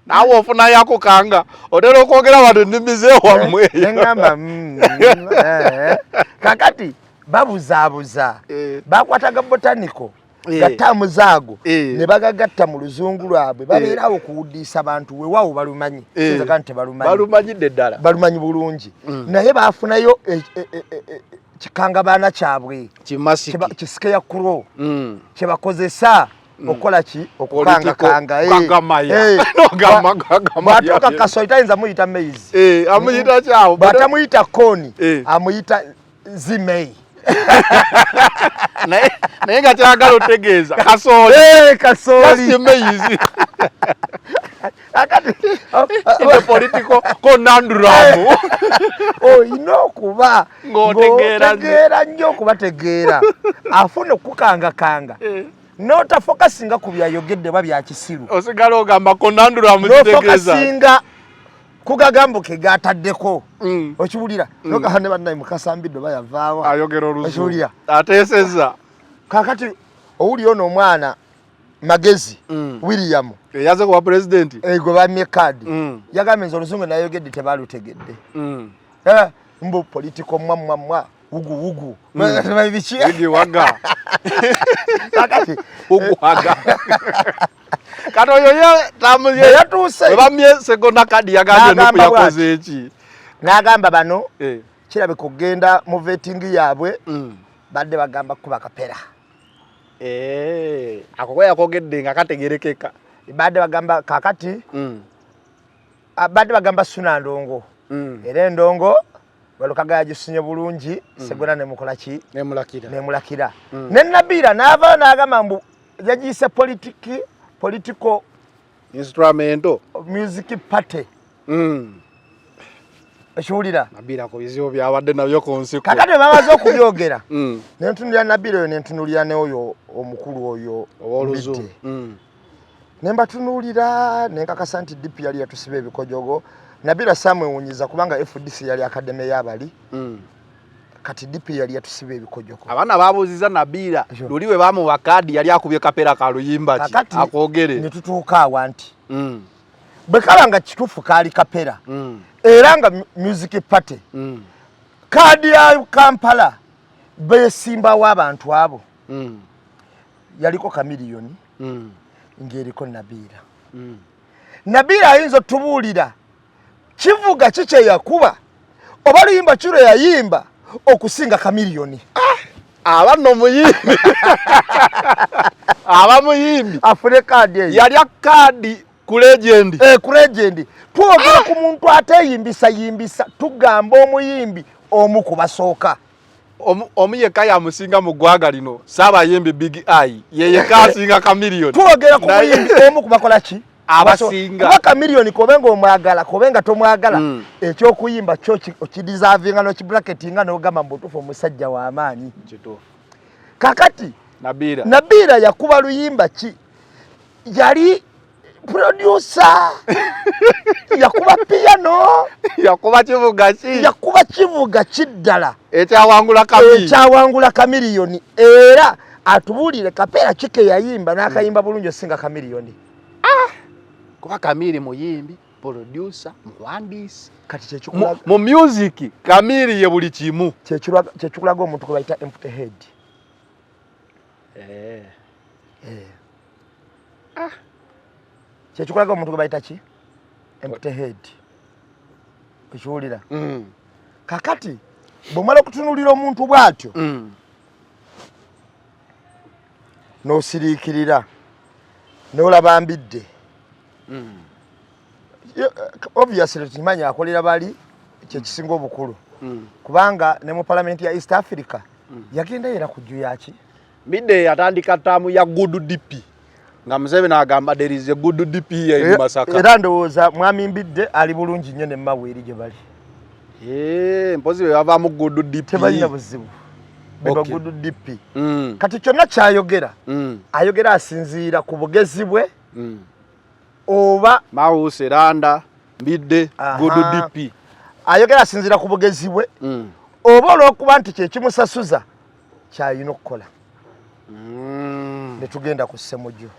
Naawe ofunayo akukanga otera okwogera wano ennimi zewammwe eyo. Neŋŋamba, eh." Kakati babuzaabuza, bakwataga botanical. Gataamuzi ago ne bagagatta mu luzungu lwabwe, babeerawo okuwuddiisa abantu. Weewaawo balumanyi, siyinza nti tebalumanyi. Balumanyidde ddala. Balumanyi bulungi, naye baafunayo kikangabaana kyabwe. Kimasiki. Kisikeya kuro kyebakozesa okukola ki? Okukangakanga. Gagamaya. Nogamba gagamaya. Bw'atuuka Kasoli tayinza muyita maize. Amuyita kyawo. Bw'atamuyita corn, amuyita zimei. Naye nga kyagala otegeeza kasooli. Kasooli. Just maize. Akati In the political conundrum. Olina okuba Ng'otegeera nnyo. Ng'otegeera nnyo okubategeera, afuna okukangakanga n'otafokasinga ku byayogedde oba byakisiru. Osigala ogamba conundrum kitegeeza. N'ofokasinga ku gagambo ke gataddeko. Okiwulira? Nogaa ne bannaye mukasambidde oba yavaawa. Ayogera oluzungu. Okiwulira? Ateesezza. Kakati owulira ono omwana Magezi William Eyaze kuba pulezidenti. Gwe bamye kaadi, yagambye nze oluzungu nayogedde tebalutegedde. Mbu political mwa mwa mwa wugu wugu biki. Wigi waga. Kakati Wugu waga. Kati oyo ye tamuye. Yatuuse. Bwe bamye Segona kadi yagambye N'agamba Nupu yakoze eki? N'agamba bano kirabika okugenda mu vetting yaabwe badde bagamba kuba kapera. Ako ko yakogedde nga kategerekeka. Badde bagamba kakati badde bagamba Suna ndongo. Era endongo Walukaga yagisunye bulungi, Segona nemukola ki? Nemulakira. Nemulakira. Ne Nabira n'avaayo n'agamba mbu yagiyise political instrumento music party. Ekiwulira? Nabira ku bizibu byabadde nabyo ku nsiko. Kakati bwe bamaze okubyogera, nentunulira Nabira oyo, nentunulira n'oyo omukulu oyo Ow'oluzungu. Mbidde. Ne mbatunuulira nenkakasa nti DP yali yatusiba ebikojogo. Nabira saamwewunyiza kubanga FDC yali academy y'abali. Kati DP yali yatusiba ebikojogo. Abaana babuuziza Nabira luli we bamuwa kaadi yali akubye kapera ka luyimba ki? Kakati Akwogere. ne tutuuka awa nti bwe kaba nga kituufu kaali kapera era nga music party, kaadi ya Kampala beesimbawo abantu abo yaliko Kamiliyoni ng'eriko Nabiira. Nabiira ayinza otubuulira kivuga ki kye yakuba oba luyimba ki lwe yayimba okusinga Kamiliyoni? Aba nno muyimbi, aba muyimbi. Afune kaadi eyo. Yalya kaadi ku legend. Ku legend. Twogera ku muntu ateeyimbisa yimbisa, tugamba omuyimbi omu ku basooka. Omu yekka yamusinga mu ggwanga lino, Saabayimbi Big Eye ye yekka asinga Kamiliyoni. Twogera ku muyimbi omu ku bakola ki? Abasinga. Kuba Kamiliyoni kobe ng'omwagala kobe nga tomwagala, ekyokuyimba kyo okideservinga n'okibracketinga n'ogamba mu butuufu omusajja w'amaanyi. Kituufu. Kakati Nabiira. Nabiira yakuba luyimba ki? Yali producer, yakuba piano, Yakuba kivuga ki? Yakuba kivuga ki ddala? Ekyawangula Kamili. Ekyawangula Kamiliyoni. Era atubuulire kapeera ki ke yayimba n'akayimba bulungi osinga Kamiliyoni. Kuba Kamili muyimbi, producer, muwandiisi. Kati kyekikulaga Mu music Kamili ye buli kimu. Kyekikulaga omuntu gwe bayita empty head. Kyekikulaga omuntu gwe bayita ki? Empty head. Okiwulira? Kakati bw'omala okutunuulira omuntu bw'atyo n'osiriikirira n'olaba Mbidde. Obviously tukimanyi akolera bali kyekisinga obukulu kubanga ne mu palamenti ya East Africa yagenda era ku jju yaki. Mbidde yatandika ttaamu ya good DP nga Museveni agamba there is a good DP here in Masaka. Era ndowooza mwami Mbidde ali bulungi nnyo ne Mao eri gye bali. Mpozi be bavaamu good DP. Tebalina buzibu. Beba good DP. Kati kyonna kyayogera ayogera asinziira ku bugezi bwe oba Mao, Seranda, Mbidde, good DP. Ayogera asinziira ku bugezi bwe oba olw'okuba nti kyekimusasuza kyalina okukola. Ne tugenda ku Ssemujju.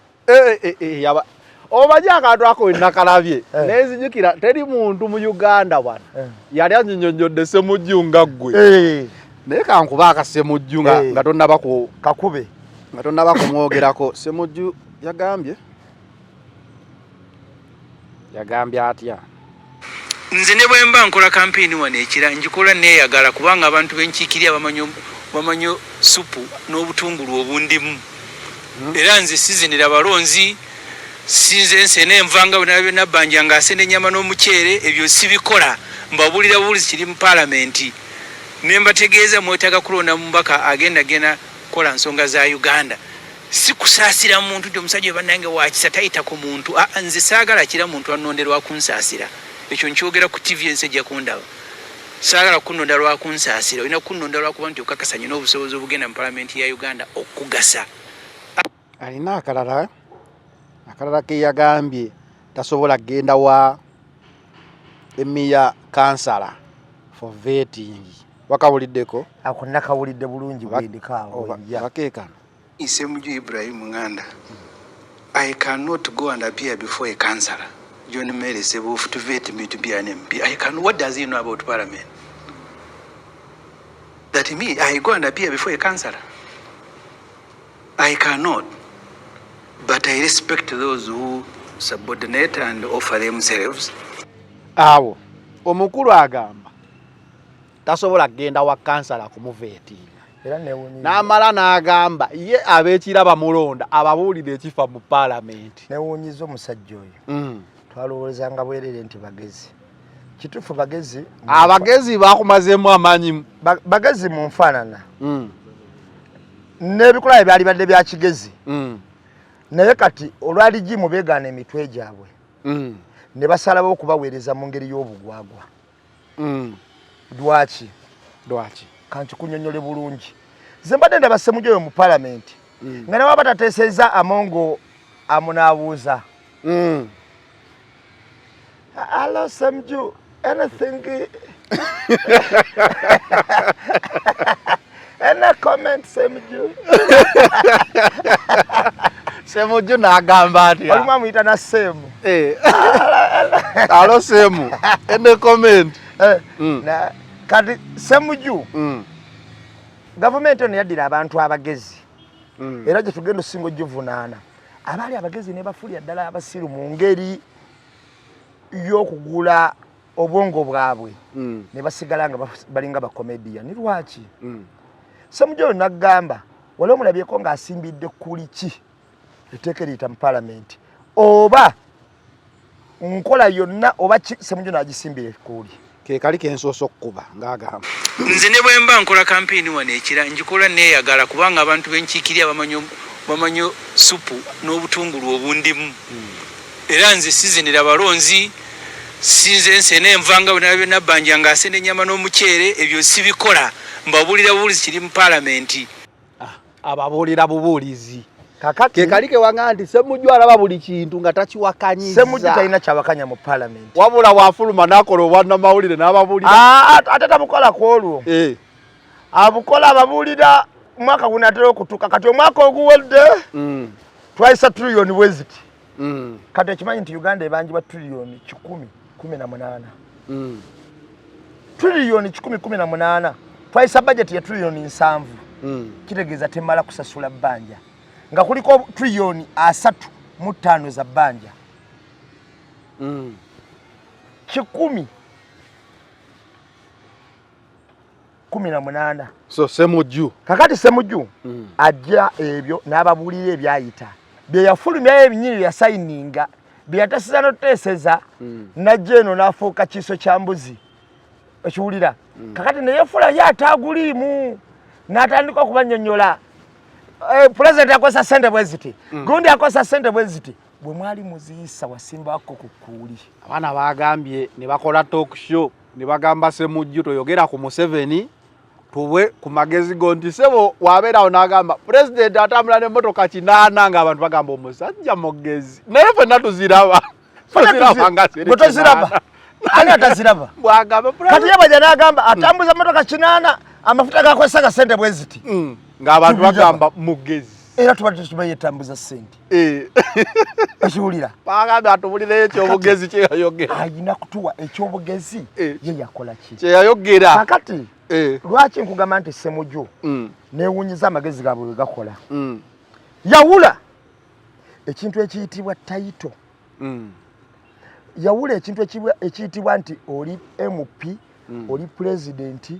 Omanyi akantu ako we nakalabye nenzijukira teri muntu mu Uganda wano yali anyinyonnyodde Ssemujju nga ggwe. Naye kankuba akasemujju nga tonnaba ku kakube. Nga tonnaba kumwogerako, Ssemujju yagambye yagambye atya? Nze ne bwe mba nkola kampeyini wano ekira ngikola neeyagala kubanga abantu be nkiikirira bamanyi bamanyi ssupu n'obutungulu obundimu era nze sizinira balonzi, sinze nsena enva nga bwe nalabye Nabbanja ng'asena ennyama n'omuceere, ebyo sibikola mbabuulira bubuulizi kiri mu palamenti ne mbategeeza mwetaaga kulonda mubaka agenda genda kukola nsonga za Uganda si kusaasira muntu nti omusajja oyo bannange wa kisa tayita ku muntu. Aa nze saagala kira muntu annonde lwa kunsaasira, ekyo nkyogera ku ttivi ensi ejja kundaba. Saagala kukunnonda lwa kunsaasira, olina kunnonda lwa kuba nti okakasa nnina obusobozi obugenda mu palamenti ya Uganda okukugasa. Alina akalala akalala ke yagambye tasobola kugenda wa emiya kansala for vetting. Wakawuliddeko? Ako nakawulidde bulungi bwendiko awo. Bakeekano. Ssemujju Ibrahim Nganda, I cannot go and appear before a councillor, John Mary Ssebuufu, to vet me to be an MP. I can, what does he know about parliament? That me, I go and appear before a councillor. I cannot. But I respect those who subordinate and offer themselves. Awo omukulu agamba tasobola kugenda wa kansala kumuveetinga n'amala n'agamba ye ab'ekira bamulonda ababuulire ekifa mu paalamenti. Newuunyiza omusajja oyo. Twalowoozanga bwerere nti bagezi. Kituufu bagezi. Abagezi bakumazeemu amaanyi. Bagezi mu nfaanana. N'ebikolwa bye byalibadde bya kigezi. Naye kati olwa ligimu beegaana emitwe gyabwe. Ne basalawo okubaweereza mu ngeri y'obugwagwa. Lwaki? Lwaki? Kankikunyonyole bulungi. Nze mbadde ndaba Ssemujju oyo mu palamenti. Nga nawe aba tateesezza Amongo amunaabuuza. Hello Ssemujju, anything? Any comment Ssemujju? Ssemujju n'agamba atya? Olumu amuyita na Semu. Hello Semu, any comment? Kati Ssemujju, gavumenti eno yaddira abantu abagezi. Era gye tugenda osinga ogivunaana. Abaali abagezi ne bafuulira ddala abasiru mu ngeri y'okugula obwongo bwabwe. Ne basigala nga balinga bakomediya. Ni lwaki? Ssemujju oyo n'agamba, wali omulabyeko ng'asimbidde kuli ki etteeka eriyita mu paalamenti oba nkola yonna oba ki Ssemujju n'agisimbira ekkuuli. Ke kali ke nsoose okukuba ng'agamba. Nze ne bwe mba nkola kampeyini wano ekira ngikola neeyagala kubanga abantu be nkiikirira bamanyi bamanyi ssupu n'obutungulu obundimu. Era nze sizinira balonzi, sinze nsena enva nga bwe nalabye Nabbanja ng'asena ennyama n'omuceere, ebyo sibikola. Mbabuulira bubuulizi kiri mu paalamenti. Ababuulira bubuulizi. Kakati ke kali ke wanga nti Ssemujju alaba buli kintu nga takiwakanyiza. Ssemujju talina kyawakanya mu paalamenti. Wabula wafuluma n'akola obwannamawulire n'ababuulira. Ate tabukola ku olwo. Abukola ababuulira omwaka gunaatera okutuuka. Kati omwaka oguwedde twayisa triliyoni bwe ziti. Kati okimanyi nti Uganda ebanjibwa triliyoni 118. Triliyoni 118. Twayisa bajeti ya triliyoni 70. Kitegeeza temala kusasula bbanja. Nga kuliko triliyoni 35 za bbanja. 118. So Ssemujju. Kakati Ssemujju ajja ebyo n'ababuulira ebyayita. Bye yafulumyayo ebinnyini bye yasayininga, bye yatasiza n'otuteeseza, n'ajja eno n'afuuka kiiso kya mbuzi. Okiwulira? Kakati ne yeefuula ye ataaguliimu, n'atandika okubannyonnyola. Pulezidenti akozesa ssente bwe ziti, gundi akozesa ssente bwe ziti. Bwe mwali muziyisa wasimbako ku kkuuli. Abaana baagambye ne bakola talk show ne bagamba Ssemujju toyogera ku Museveni tuwe ku magezi go nti ssebo wabeerawo n'agamba pulezidenti atambula n'emmotoka 8 ng'abantu bagamba omusajja mugezi naye ffenna tuziraba. Toziraba nga ziri Bwe toziraba. 8. Ani ataziraba? Bw'agamba Kati ye bw'ajja n'agamba atambuza mmotoka 8 amafuta gakozesa ga ssente bwe ziti. Ng'abantu Tubiraba. bagamba mugezi. Era tubadde tukimanyi etambuza ssente. Okiwulira? Bagambye atubulireyo ekyobugezi kye yayogera. Alina kutuwa ekyobugezi ye yakola ki? Kye yayogera. Kakati lwaki nkugamba nti Ssemujju neewuunyiza amagezi gaabwe bwe gakola. Yawula ekintu ekiyitibwa title. Yawula ekintu ekiyitibwa nti oli MP, oli president,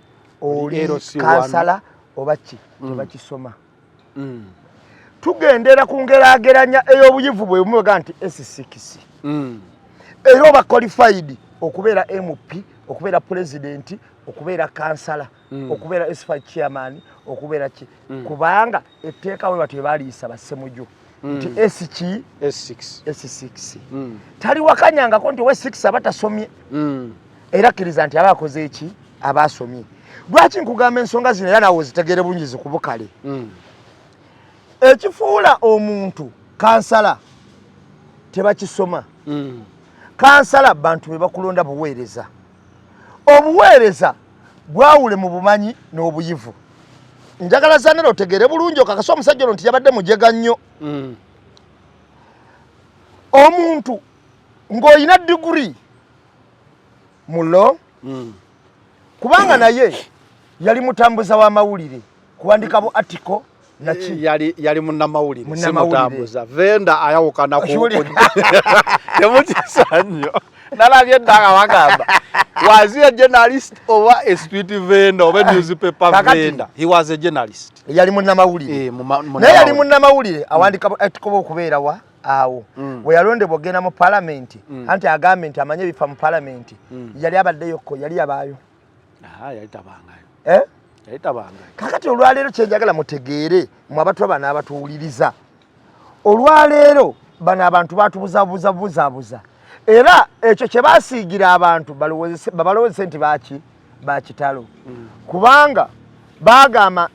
oli kansala oba ki, tebakisoma. Tugendera ku ngeraageranya ey'obuyivu bwe bumuga nti S6. Era oba qualified okubeera MP, okubeera president, okubeera kansala, okubeera S5 chairman, okubeera ki, kubanga etteeka we batyo baliisa bassemuju nti S ki? S6. S6. Taliwakanyangako nti owe 6 aba tasomye. Era akkiriza nti aba akoze eki? Aba asomye. Lwaki nkugamba ensonga zino era naawe ozitegeere bulungi zikubukale? Ekifuula omuntu kansala tebakisoma. Kansala bantu be bakulonda buweereza. Obuweereza bwawule mu bumanyi n'obuyivu. Njagala Zanero otegeere bulungi okakase omusajja ono nti yabadde mujega nnyo. Omuntu ng'olina diguri mu law, kubanga naye yali mutambuza w'amawulire, kuwandika bu article naki. Yali munnamawulire, si mutambuza. Venda ayawukana ku temukisa nnyo. Nalabye edda nga bagamba was he a journalist oba a street vendor oba a newspaper vendor? He was a journalist. Yali munnamawulire. Naye yali munnamawulire awandika article okubeera wa awo bwe yalondebwa ogenda mu palamenti, anti agambe nti amanye ebifa mu palamenti. Yali abaddeyokko, yali yabaayo. Yali tabangayo. Yali tabangayo. Kakati olwaleero kyenjagala mutegeere mwe abatulaba n'abatuwuliriza, olwaleero bano abantu batubuzabuza buzabuza, era ekyo kye basiigira abantu babalowoozese nti baki bakitalo, kubanga bagamba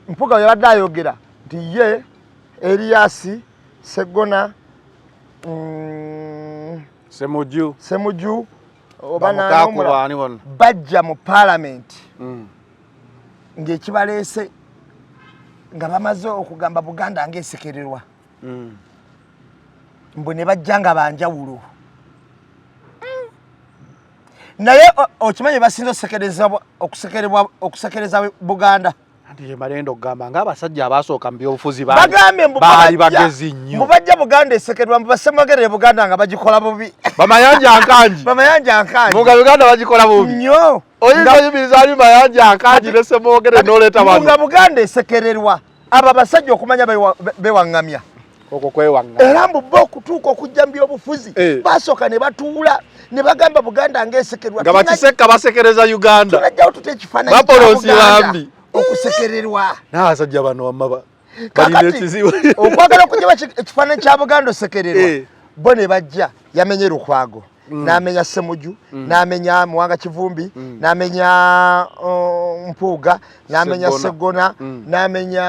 Mpuga bwe yabadde ayogera nti ye Erias Seggona, Semuju, Semuju oba bajja mu palamenti ng'ekibaleese nga bamaze okugamba Buganda ng'esekererwa, mbu ne bajja nga banjawulo. Naye okimanyi basinze okusekereza Buganda? Anti kyembalenda okugamba ng'abasajja abasooka mu byobufuzi bagambye mbu baali bagezi nnyo. Mbu bajja Buganda esekererwa, mbu basemwagerere Buganda nga bagikola bubi. Bamayanja Nkangi. Bamayanja Nkangi. Nga Uganda bagikola bubi nnyo. Oyinza oyimiriza ali Mayanja Nkangi ne Ssemwogerere n'oleeta bano. Nga Buganda esekererwa, abo abasajja okumanya bewaŋŋamya. Okwo kwewaŋŋamya. Era mbu bo okutuuka okujja mu byobufuzi basooka ne batuula ne bagamba Buganda ng'esekererwa. Nga bakisekka basekereza Uganda. Tunajjawo tutya ekifaananyi kya Bapolonsi Buganda bambi okusekererwa? N'abasajja bano wamma balina ekizibu. Okwagala okujja ekifaananyi kya Buganda osekererwa, bo ne bajja yamenye Lukwago, n'amenya Ssemuju, n'amenya Muwanga Kivumbi, n'amenya Mpuuga, n'amenya Sseggona, n'amenya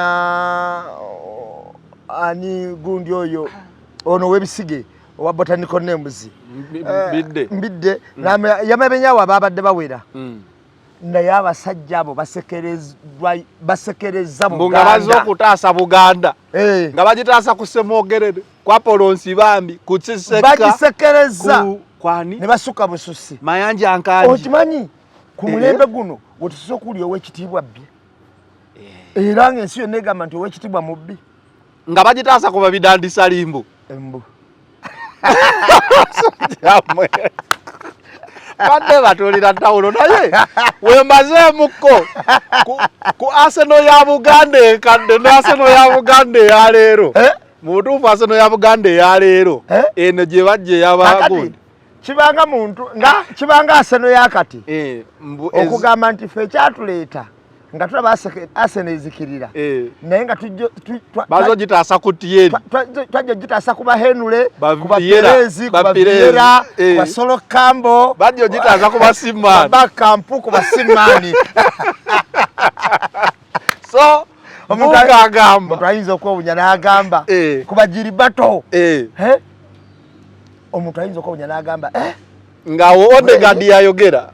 ani gundi oyo ono ow'ebisige owa botanical names, Mbidde. Mbidde, yamamenyawo ababadde bawera. Naye abasajja abo basekereza Mbu nga bazze okutaasa Buganda, nga bagitaasa ku Ssemwogerere, ku Apollo Nsibambi, ku Kisekka, bagisekereza kwani ne basuka bususi. Mayanja Nkangi. Okimanyi ku mulembe guno wetusoose okuwulira ow'ekitiibwa bbi, era ng'ensi yonna egamba nti ow'ekitiibwa mubbi, nga bagitaasa ku babidandisa limbu. Embu. Badde batuulira ttawulo, naye wembazeemukko ku Arsenal ya Buganda enkadde ne Arsenal ya Buganda eya leero. Mu butuufu Arsenal ya Buganda eya leero eno gye bajja eyabagundi kibanga muntu nga kibanga Arsenal ya kati okugamba nti ffe ekyatuleeta nga tulaba Arsenal ezikirira, naye nga bazo gitaasa ku Thierry, twajja gitaasa ku Bahenule, ku Baperezi, ku Baviera, ku Basolo Kambo, bajja ogitaasa ku Basimani, Bakampu, ku Basimani. So omuntu ayinza okwewunya n'agamba ku Bagiribato, omuntu ayinza okwewunya n'agamba ng'awo Odegaard yayogera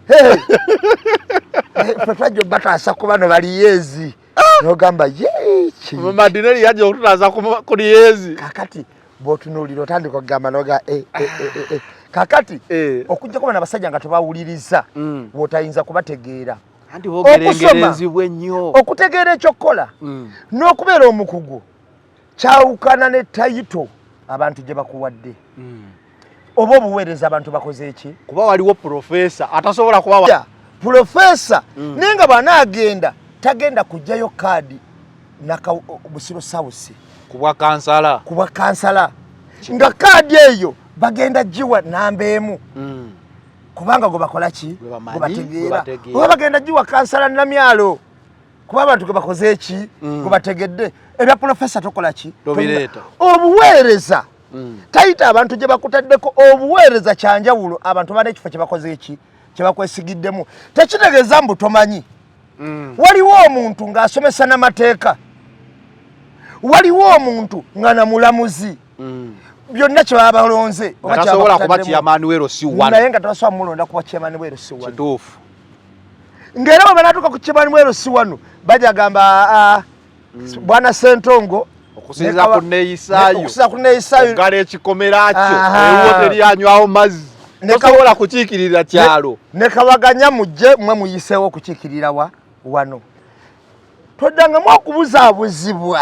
ffe twajja obataasa ku bano baliyezi, n'ogamba yeeki Martinelli yajja okututaasa ku liyezi. Kakati bw'otunuulira otandika okugamba noga kakati okujjako bano abasajja nga tebawuliriza, bw'otayinza kubategeera. Okusoma, okutegeera ekyokukola n'okubeera omukugu. Kyawukana ne title abantu gye bakuwadde. Oba obuweereza abantu bakoze eki? Kuba waliwo profesa atasobola kuba profesa naye nga bw'anaagenda tagenda kuggyayo kaadi Busiro South kubwa kansala, kubwa kansala nga kaadi eyo bagenda giwa namba emu kubanga gwe bakola ki, gwe bategeera, oba bagenda giwa kansala Namyalo kuba abantu gwe bakoze eki, gwe bategedde. Ebya profesa tokola ki, obuweereza tayita abantu gye bakutaddeko. Obuweereza kyanjawulo, abantu bana ekifo kye bakoze eki, kye bakwesigiddemu. Tekitegeeza mbu tomanyi. Waliwo omuntu ng'asomesa n'amateeka, waliwo omuntu nga namulamuzi, byonna kye baba balonze naye nga tabasobola mulonda kuba chairman wa LC1. Kituufu. Ng'era bwe banaatuuka ku chairman wa LC1 bajja gamba bwana Ssentongo okusinziira ku nneeyisaayo, okusinziira ku nneeyisaayo, oggala ekikomera kyo, ewuwo teri anywawo mazzi, tosobola kukiikirira kyalo. Ne Kawaganya mujje mwe muyiseewo okukiikirira wa wano. Toddangamu okubuzaabuzibwa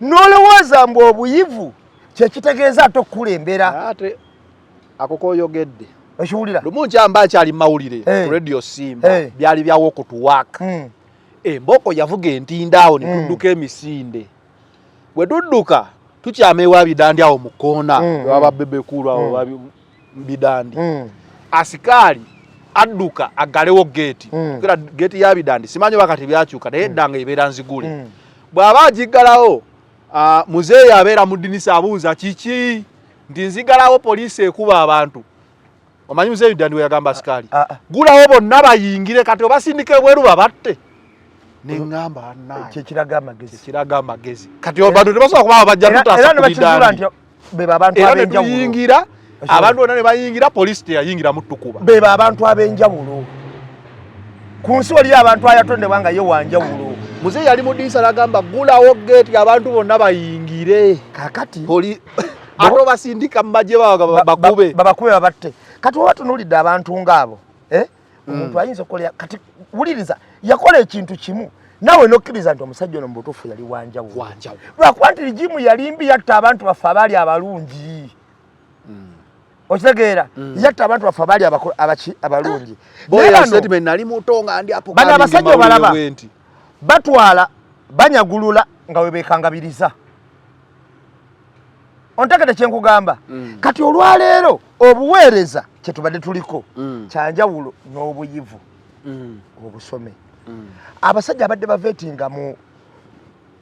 n'olowooza mbu obuyivu kyekitegeeza ate okukulembera. Ate ako koyogedde okiwulira. Lumu nkyamba nkyali mawulire ku Radio Simba, byali bya walk to work. Emboko yavuga entinda awo ne tudduka emisinde. Bwe tudduka tukyama ewa Bidandi awo mu kkoona, ewaba Bebe Cool awo Bidandi. Asikaali adduka aggalewo geeti. Kera geeti ya Bidandi simanyi oba kati byakyuka, naye eddanga ebeera nzigule. Bw'aba agiggalawo, muzeeyi abeera mu ddinisa abuuza kiki nti nzigalawo poliisi ekuba abantu. Omanyi muzeeyi Bidandi we yagamba asikaali, gulawo bonna bayingire kati obasindika ebweru babatte. Neŋŋamba naye kyekiraga amagezi, kyekiraga amagezi. Kati abantu tebasobola kuba bajja tutaasa ku Bidandi. Beba abantu ab'enjawulo. Era ne tuyingira, abantu bonna ne bayingira, poliisi teyayingira mutukuba. Beba abantu ab'enjawulo. Ku nsi waliyo abantu ayatondebwa nga ye wanjawulo. Muzeeyi yali mu ddirisa n'agamba gulawo geeti abantu bonna bayingire. Kaakati ate obasindika mu magye bakube. Babakube babatte. Kati oba tunuulidde abantu ng'abo, omuntu ayinza okukola kati wuliriza yakola ekintu kimu naawe n'okkiriza nti omusajja ono mu butuufu yali wanjawulo. Lwakuba nti rigimu yali mbi, yatta abantu baffe abaali abalungi. Okitegeera, yatta abantu baffe abaali abalungi. Bano abasajja obalaba batwala banyagulula nga we beekangabiriza. Ontegedde kye nkugamba? Kati olwaleero obuweereza kye tubadde tuliko kyanjawulo n'obuyivu obusome. Abasajja abadde bavetinga mu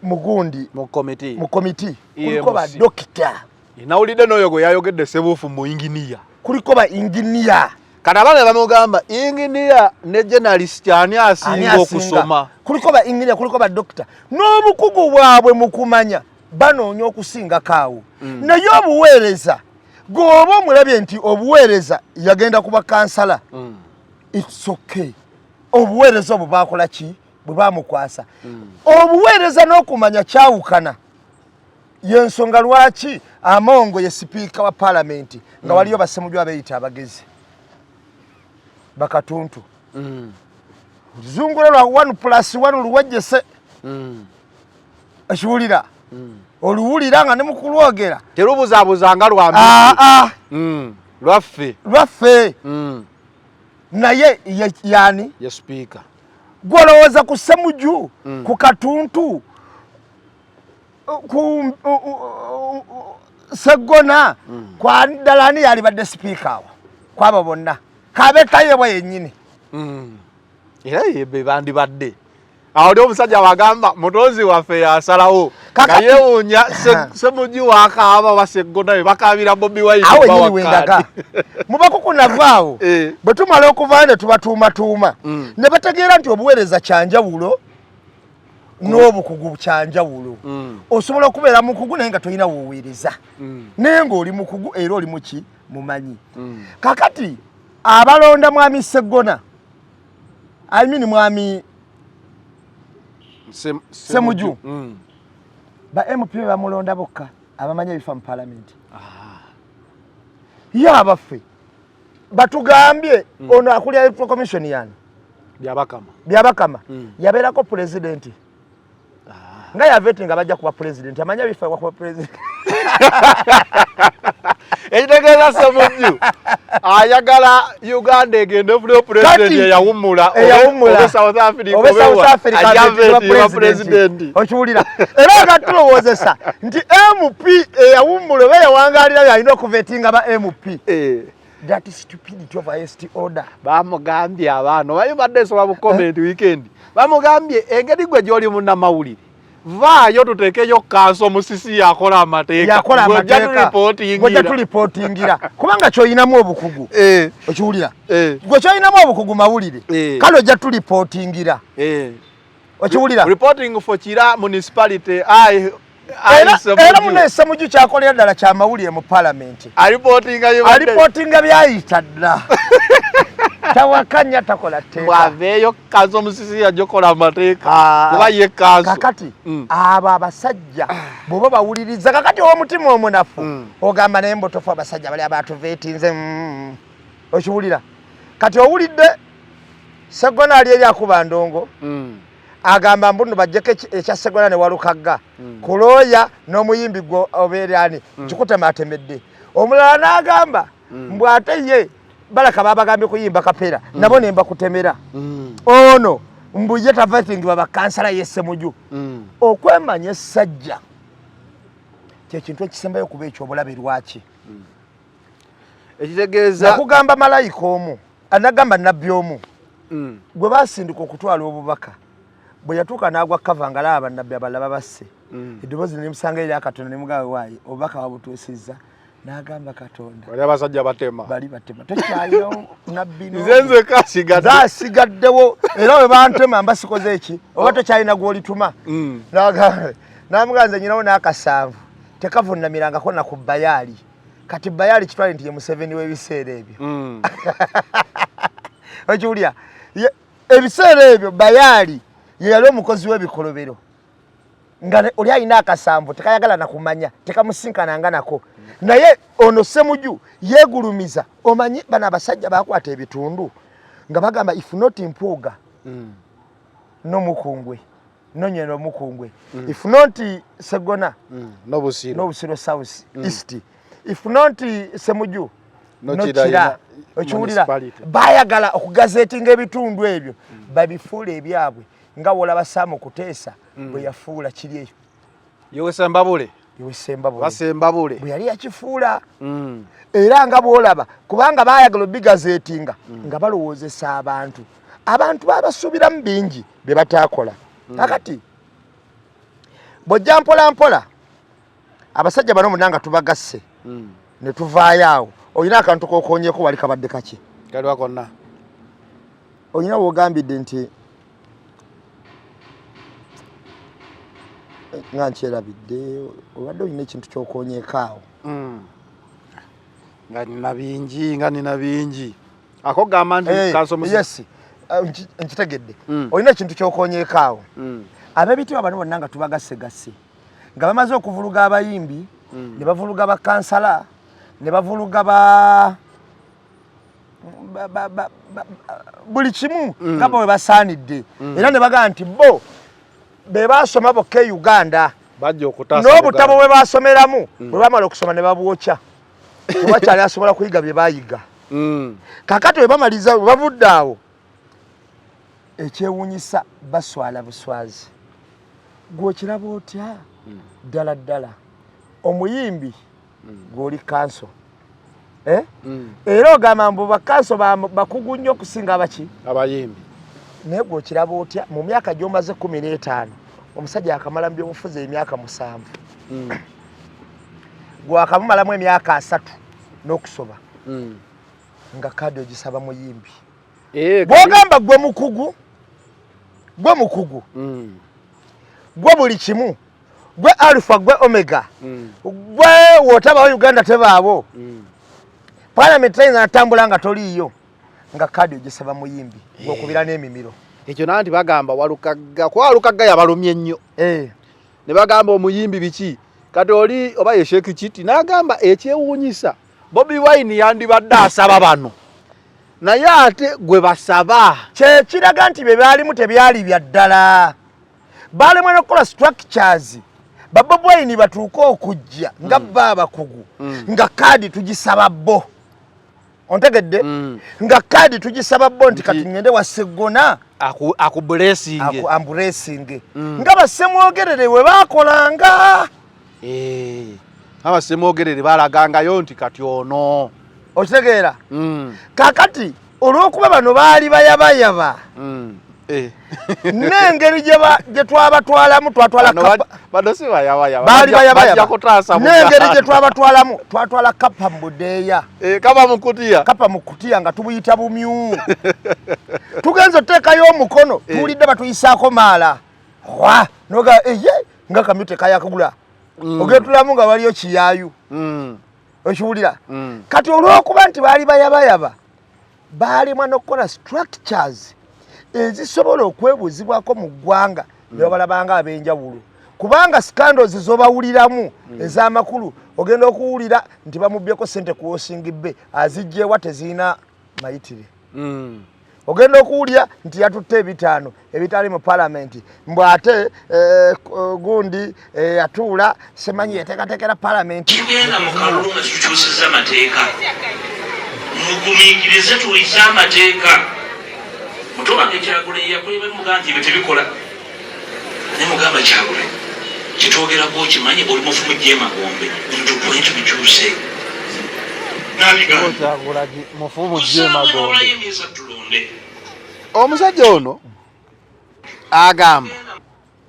mugundi mu komiti, mu komiti kuliko ba dokita. Nawulidde n'oyo gwe yayogedde Sebuufu mu inginiya, kuliko ba inginiya. Kati abaana bamugamba inginiya ne journalist ani asinga okusoma? Kuliko ba inginiya, kuliko ba dokita n'obukugu bwabwe mu kumanya banoonya okusingako awo. Naye obuweereza gweoba omulabye nti obuweereza yagenda kuba kansala, it's okay. Obuweereza obwo bakola ki bwe bamukwasa? Obuweereza n'okumanya kyawukana. Yensonga lwaki Amongo ye sipiika wa paalamenti nga waliyo Basemujju abeeyita abagezi bakatuntu. Oluzungula lwa 1 plus 1 luwejjese. Ekiwulira oluwulira nga ne mukulwogera terubuzaabuzanga lwa lwaffe lwaffe. Naye yani ye sipiika. Gwolowooza ku Semuju, ku Katuntu, ku Seggona, kwa ddala ani yalibadde sipiika awo kwabo bonna? Kabe Tayebwa yennyini. Era be bandibadde awo. Oli omusajja wagamba mutonzi waffe yasalawo nga yeewuunya Semuju wakaaba oba Seggona be bakaabira Bobi Wine. Awo nyini wendaga mubakukunavu awo bwe tumala okuvaayo ne tubatuumatuuma ne bategeera nti obuweereza kyanjawulo n'obukugu kyanjawulo. Osobola okubeera mukugu naye nga tolina woweereza, naye ng'oli mukugu era oli muki mumanyi. Kakati abalonda mwami Seggona, I mean mwami Semuju, ba MP bamulonda bokka abamanyi ebifa mu paalamenti. Ye abaffe batugambye ono akulira electoral commission yani Byabakama. Byabakama yabeerako pulezidenti. Nga yaveti nga bajja kuba president, amanya bifa kuba president. Ekitegeeza Ssemujju ayagala Uganda egende ofune president eyawummula eyawummula oba South Africa oba South Africa ajja president. Okiwulira? Era nga tulowoozesa nti MP eyawummula oba eyawangalira yalina okuvetinga ba MP. That stupidity of highest order. Bamugambye abaana omanyi mbadde nsoma bu comment weekend, bamugambye engeri gwe gy'oli munnamawulire vaayo tuteekeyo kanso musisi yakola amateeka, yakola amateeka gojja tulipootingira kubanga kyoyinamu obukugu. Okiwulira? Gwe kyoyinamu obukugu mawulire, kale ojja tulipootingira. Okiwulira? Reporting for Kira municipality. I era muna Ssemujju kyakolera ddala kyamawulire mu palamenti, alipootinga byayita dda, tawakanya, takola tteeka. Bwaveeyo kanso musisi yajja okola amateeka kuba ye kanso. Kakati abo abasajja bw'oba bawuliriza, kakati ow'omutima omunafu ogamba naye mbutufu abasajja bali abatuveetinze. Okiwulira? Kati owulidde Seggona ali eri akuba ndongo, agamba mbu nno bajjeko ekya Seggona ne Walukagga ku looya n'omuyimbi gwe obeera ani kikutematemedde. Omulala n'agamba mbu ate ye balaka babagambye kuyimba kapera nabo ne mbakutemera. Ono mbu ye tavetingibwa bakansala ye Ssemujju. Okwemanya essajja kyekintu ekisembayo kuba ekyobulabe. Lwaki? Ekitegeeza nakugamba malayika omu anagamba nabbi omu gwe basindika okutwala obubaka, bwe yatuuka n'agwa kava nga laba bannabbi abalala babasse, eddoboozi ne limusanga eri Katonda ne mugamba, waayi obubaka wabutuusizza? N'agamba Katonda, bali abasajja batema, bali batema, tokyalina nabbi nze nzeka asigadde asigaddewo, era bwe bantema mba sikoze eki oba tokyalina gw'olituma. N'amugamba nze nyinawo n'akasanvu tekavunamirangako na ku Bayaali. Kati Bayaali kitwale nti ye Museveni w'ebiseera ebyo. Okiwulira? Ebiseera ebyo Bayaali ye yali omukozi w'ebikolobero, nga oli alina akasanvu tekayagala nakumanya, tekamusinkananga nako. Naye ono Ssemuju yeegulumiza. Omanyi bano abasajja bakwata ebitundu nga bagamba if not Mpuuga nomukungwe nonyera omukungwe, if not Segona nobusiro, nobusiro South East, if not Semuju nokira. Okiwulira? Bayagala okugazetinga ebitundu ebyo babifuula ebyabwe, nga wolaba Saamu Kuteesa bwe yafuula kiri eyo. Yowesembabule. Yowesembabule bwe yali yakifuula, era nga bwolaba kubanga bayagala obigazetinga nga balowoozesa abantu, abantu babasuubiramu bingi bye bataakola. Kakati bw'ojja mpola mpola abasajja bano muna nga tubagasse ne tuvaayo awo, olina akantu kokonyeko wali kabadde kaki? Kaliwa konna. Olina wogambidde nti nga nkyerabidde, obadde olina ekintu kyokonyeko awo. Nga nina bingi, nga nina bingi. Akogamba nti yes, nkitegedde. Olina ekintu kyokonyeko awo. Ab'ebitiibwa bano bonna nga tubagasegase, nga bamaze okuvuluga abayimbi, ne bavuluga bakansala, ne bavuluga ba buli kimu nga bwe basaanidde, era ne bagamba nti bo be basoma bokka e Uganda, n'obutabo bwe basomeramu bwe bamala okusoma ne babwokya, tewakyali asobola kuyiga bye bayiga. Kakati bwe bamaliza, bwe bavudde awo, ekyewuunyisa baswala buswazi. Gw'okiraba otya ddala ddala omuyimbi gw'oli kanso, eh? Era ogamba mbu bakanso bakugu nnyo okusinga abaki? Abayimbi. Naye gw'okiraba otya mu myaka gy'omaze 15, omusajja akamala mu byobufuzi emyaka 7, gwakamumalamu emyaka 30 n'okusoba, nga kaadi ogisaba muyimbi, bwogamba gwe mukugu, gwe mukugu, gwe buli kimu, gwe alpha, gwe omega, gwe wotabawo Uganda tebaawo, parliament tayinza natambula nga toliiyo, nga kaadi ogisaba muyimbi gwokubira n'emimiro? Ekyo nanti bagamba Walukagga, kuba Walukagga yabalumye nnyo ne bagamba omuyimbi biki. Kati oli oba ye Sheikh Kiti n'agamba ekyewuunyisa Bobi Wine yandibadde asaba bano, naye ate gwe basaba. Kyekiraga nti bye baalimu tebyali bya ddala. Balemwa n'okukola structures ba Bobi Wine batuuke okujja nga bo abakugu, nga kaadi tugisaba bo. Ontegedde? Nga kaadi tugisaba bo nti kati ngende wa Sseggona akublessinge, aku amblessinge, nga bassemwogerere we baakolanga. Abasemwogerere balagangayo nti kati ono. Okitegeera? Kakati olw'okuba bano baali bayabayaba n'engeri gye twabatwalamu, twatwala bano si bayabayaba. Baali bayabayaba. Bajja kutaasa N'engeri gye Buganda. twabatwalamu, twatwala kapa mu budeeya. Kapa mu kutiya. Kapa mu kutiya nga tubuyita bumyu. Tugenze otuteekayo omukono, tuwulidde batuyisaako maala wa noga eye nga kamyu tekayakagula, ogetulamu nga waliyo kiyaayu. Okiwulira? Kati olw'okuba nti baali bayabayaba, baalemwa n'okukola structures ezisobola okwebuuzibwako mu ggwanga ne babalabanga ab'enjawulo, kubanga scandals z'obawuliramu ez'amakulu, ogenda okuwulira nti bamubyeko ssente ku Osingibbe, azigyewa tezirina mayitire. Ogenda okuwulira nti yatutte 5 ebitali mu palamenti, mbw ate gundi yatuula semanyi yeteekateekera palamenti. Tugenda mu kalulu nga tukyusizza amateeka. Mugumiikirize tuyise amateeka. Muto wange Kyagulanyi yakulembera, mugamba nti ebyo tebikola, ne mugamba, "Kyagulanyi, kyetwogerako okimanyi, oli mufu, mujja emagombe, bintu tukole tubikyuse." Nabigaana. Kyagulanyi mufu, mujje emagombe. Emyezi tulonde. Omusajja ono agamba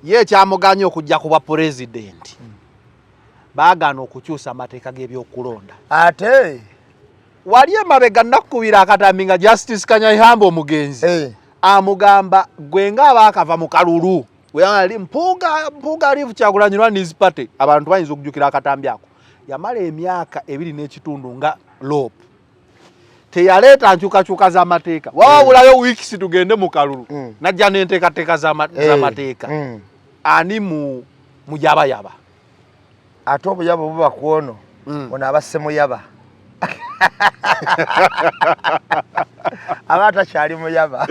ye ekyamuganye okujja ku bwa pulezidenti, baagaana okukyusa amateeka g'ebyokulonda. Ate Wali emabega nakkubira akatambi nga Justice Kanyaihamba omugenzi amugamba, "Gwe ng'abaakava mu kalulu ali Mpuuga, Mpuuga leave Kyagulanyi, run his party." Abantu bayinza okujjukira akatambi ako. Yamala emyaka 2 n'ekitundu nga LOP teyaleeta nkyukakyuka z'amateeka, wawabulayo weeks tugende mu kalulu, najja n'enteekateeka z'amateeka. Ani mu muyabayaba? Ate obuyaba buba ku ono. Ono aba semuyaba, aba atakyali muyaba.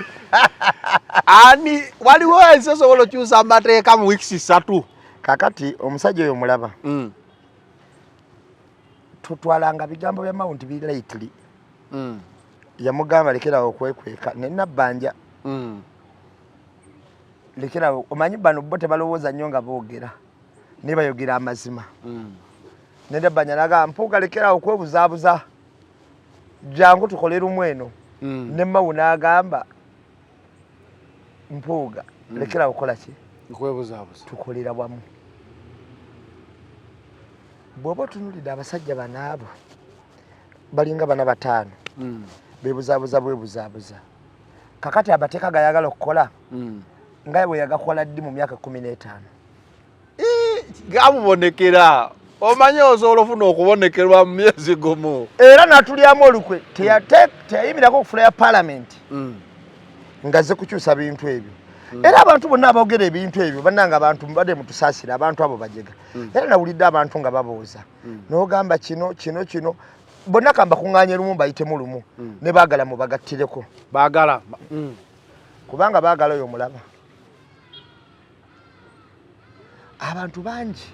Ani waliwo ensi esobola okyusa amateeka mu weeks 3? Kakati omusajja oyo mulaba, tutwalanga bigambo bya Mao nti biri lightly. Yamugamba, "Lekerawo okwekweka nenabbanja, lekerawo." Omanyi bano bo tebalowooza nnyo nga boogera, naye bayogera amazima. Nenabbanja nagamba, "Mpuuga, lekerawo okwebuzaabuza, jangu tukole lumu eno." Ne Mao n'agamba, "Mpuuga, lekerawo okukola ki?" Nkwebuzaabuza. "Tukolera wamu." Bw'oba otunulidde abasajja banaabo balinga bana bataano, bebuzaabuza bwebuzaabuza. Kakati amateeka gayagala okukola nga bwe yagakola ddi mu myaka 15? Gamubonekera. Omanyi osobola ofuna okubonekerwa mu myezi 1. Era natulyamu olukwe, teyayimirako okufula ya palamenti nga ze kukyusa bintu ebyo. Era abantu bonna aboogera ebintu ebyo, bannanga, abantu mubadde mutusaasira, abantu abo bajega. Era nawulidde abantu nga babuuza n'ogamba kino kino kino, bonna kamba kuŋŋaanye lumu, mbayitemu lumu ne baagala mubagattireko. Baagala. Kubanga baagala oyo mulaba abantu bangi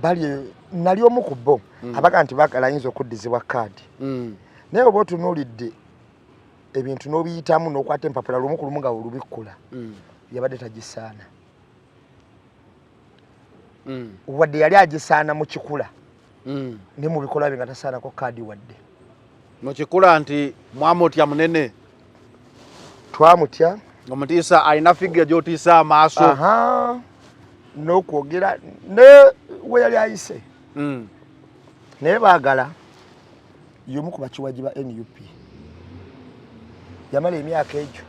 bali, nali omu ku bo abaga nti baagala ayinza okuddizibwa kaadi. Naye oba otunuulidde ebintu n'obiyitamu n'okwata empapula lumu ku lumu nga olubikkula, yabadde tagisaana. Wadde yali agisaana mu kikula, ne mu bikolwa bye nga tasaanako kaadi wadde. Mukikula nti mwamutya munene. Twamutya. Omutiisa, alina figure gy'otiisa amaaso. Aha, n'okwogera ne we yali ayise. Naye baagala y'omu ku bakiwagi ba NUP, yamala emyaka egyo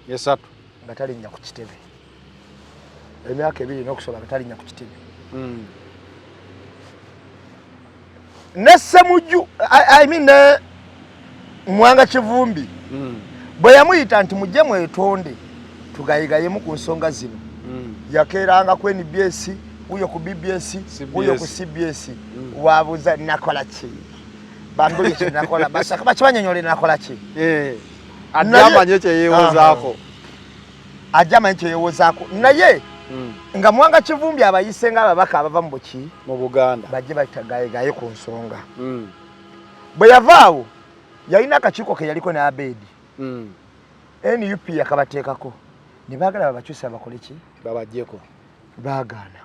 3 nga talinnya ku kitebe, emyaka 2 n'okusoba nga talinnya ku kitebe. Ne Semuju, I mean, ne Mwanga Kivumbi bwe yamuyita nti mujje mwetonde tugayigayemu ku nsonga zino, yakeeranga ku NBS, wuyo ku BBS, wuyo ku CBS, wabuuza, "Nakola ki? Bambulye kyenakola, basaka bakibanyonyole, nakola ki?" Ate amanye kyeyeewozaako. Ajja amanyi kyeyewozaako naye nga Muwanga Kivumbi abayise ng'ababaka abava mu buki mu Buganda bajje batagayegaye ku nsonga. Bwe yavaawo yalina akakiiko ke yaliko ne Abedi. NUP yakabateekako ne baagala babakyuse bakole ki, babajjeko. Baagaana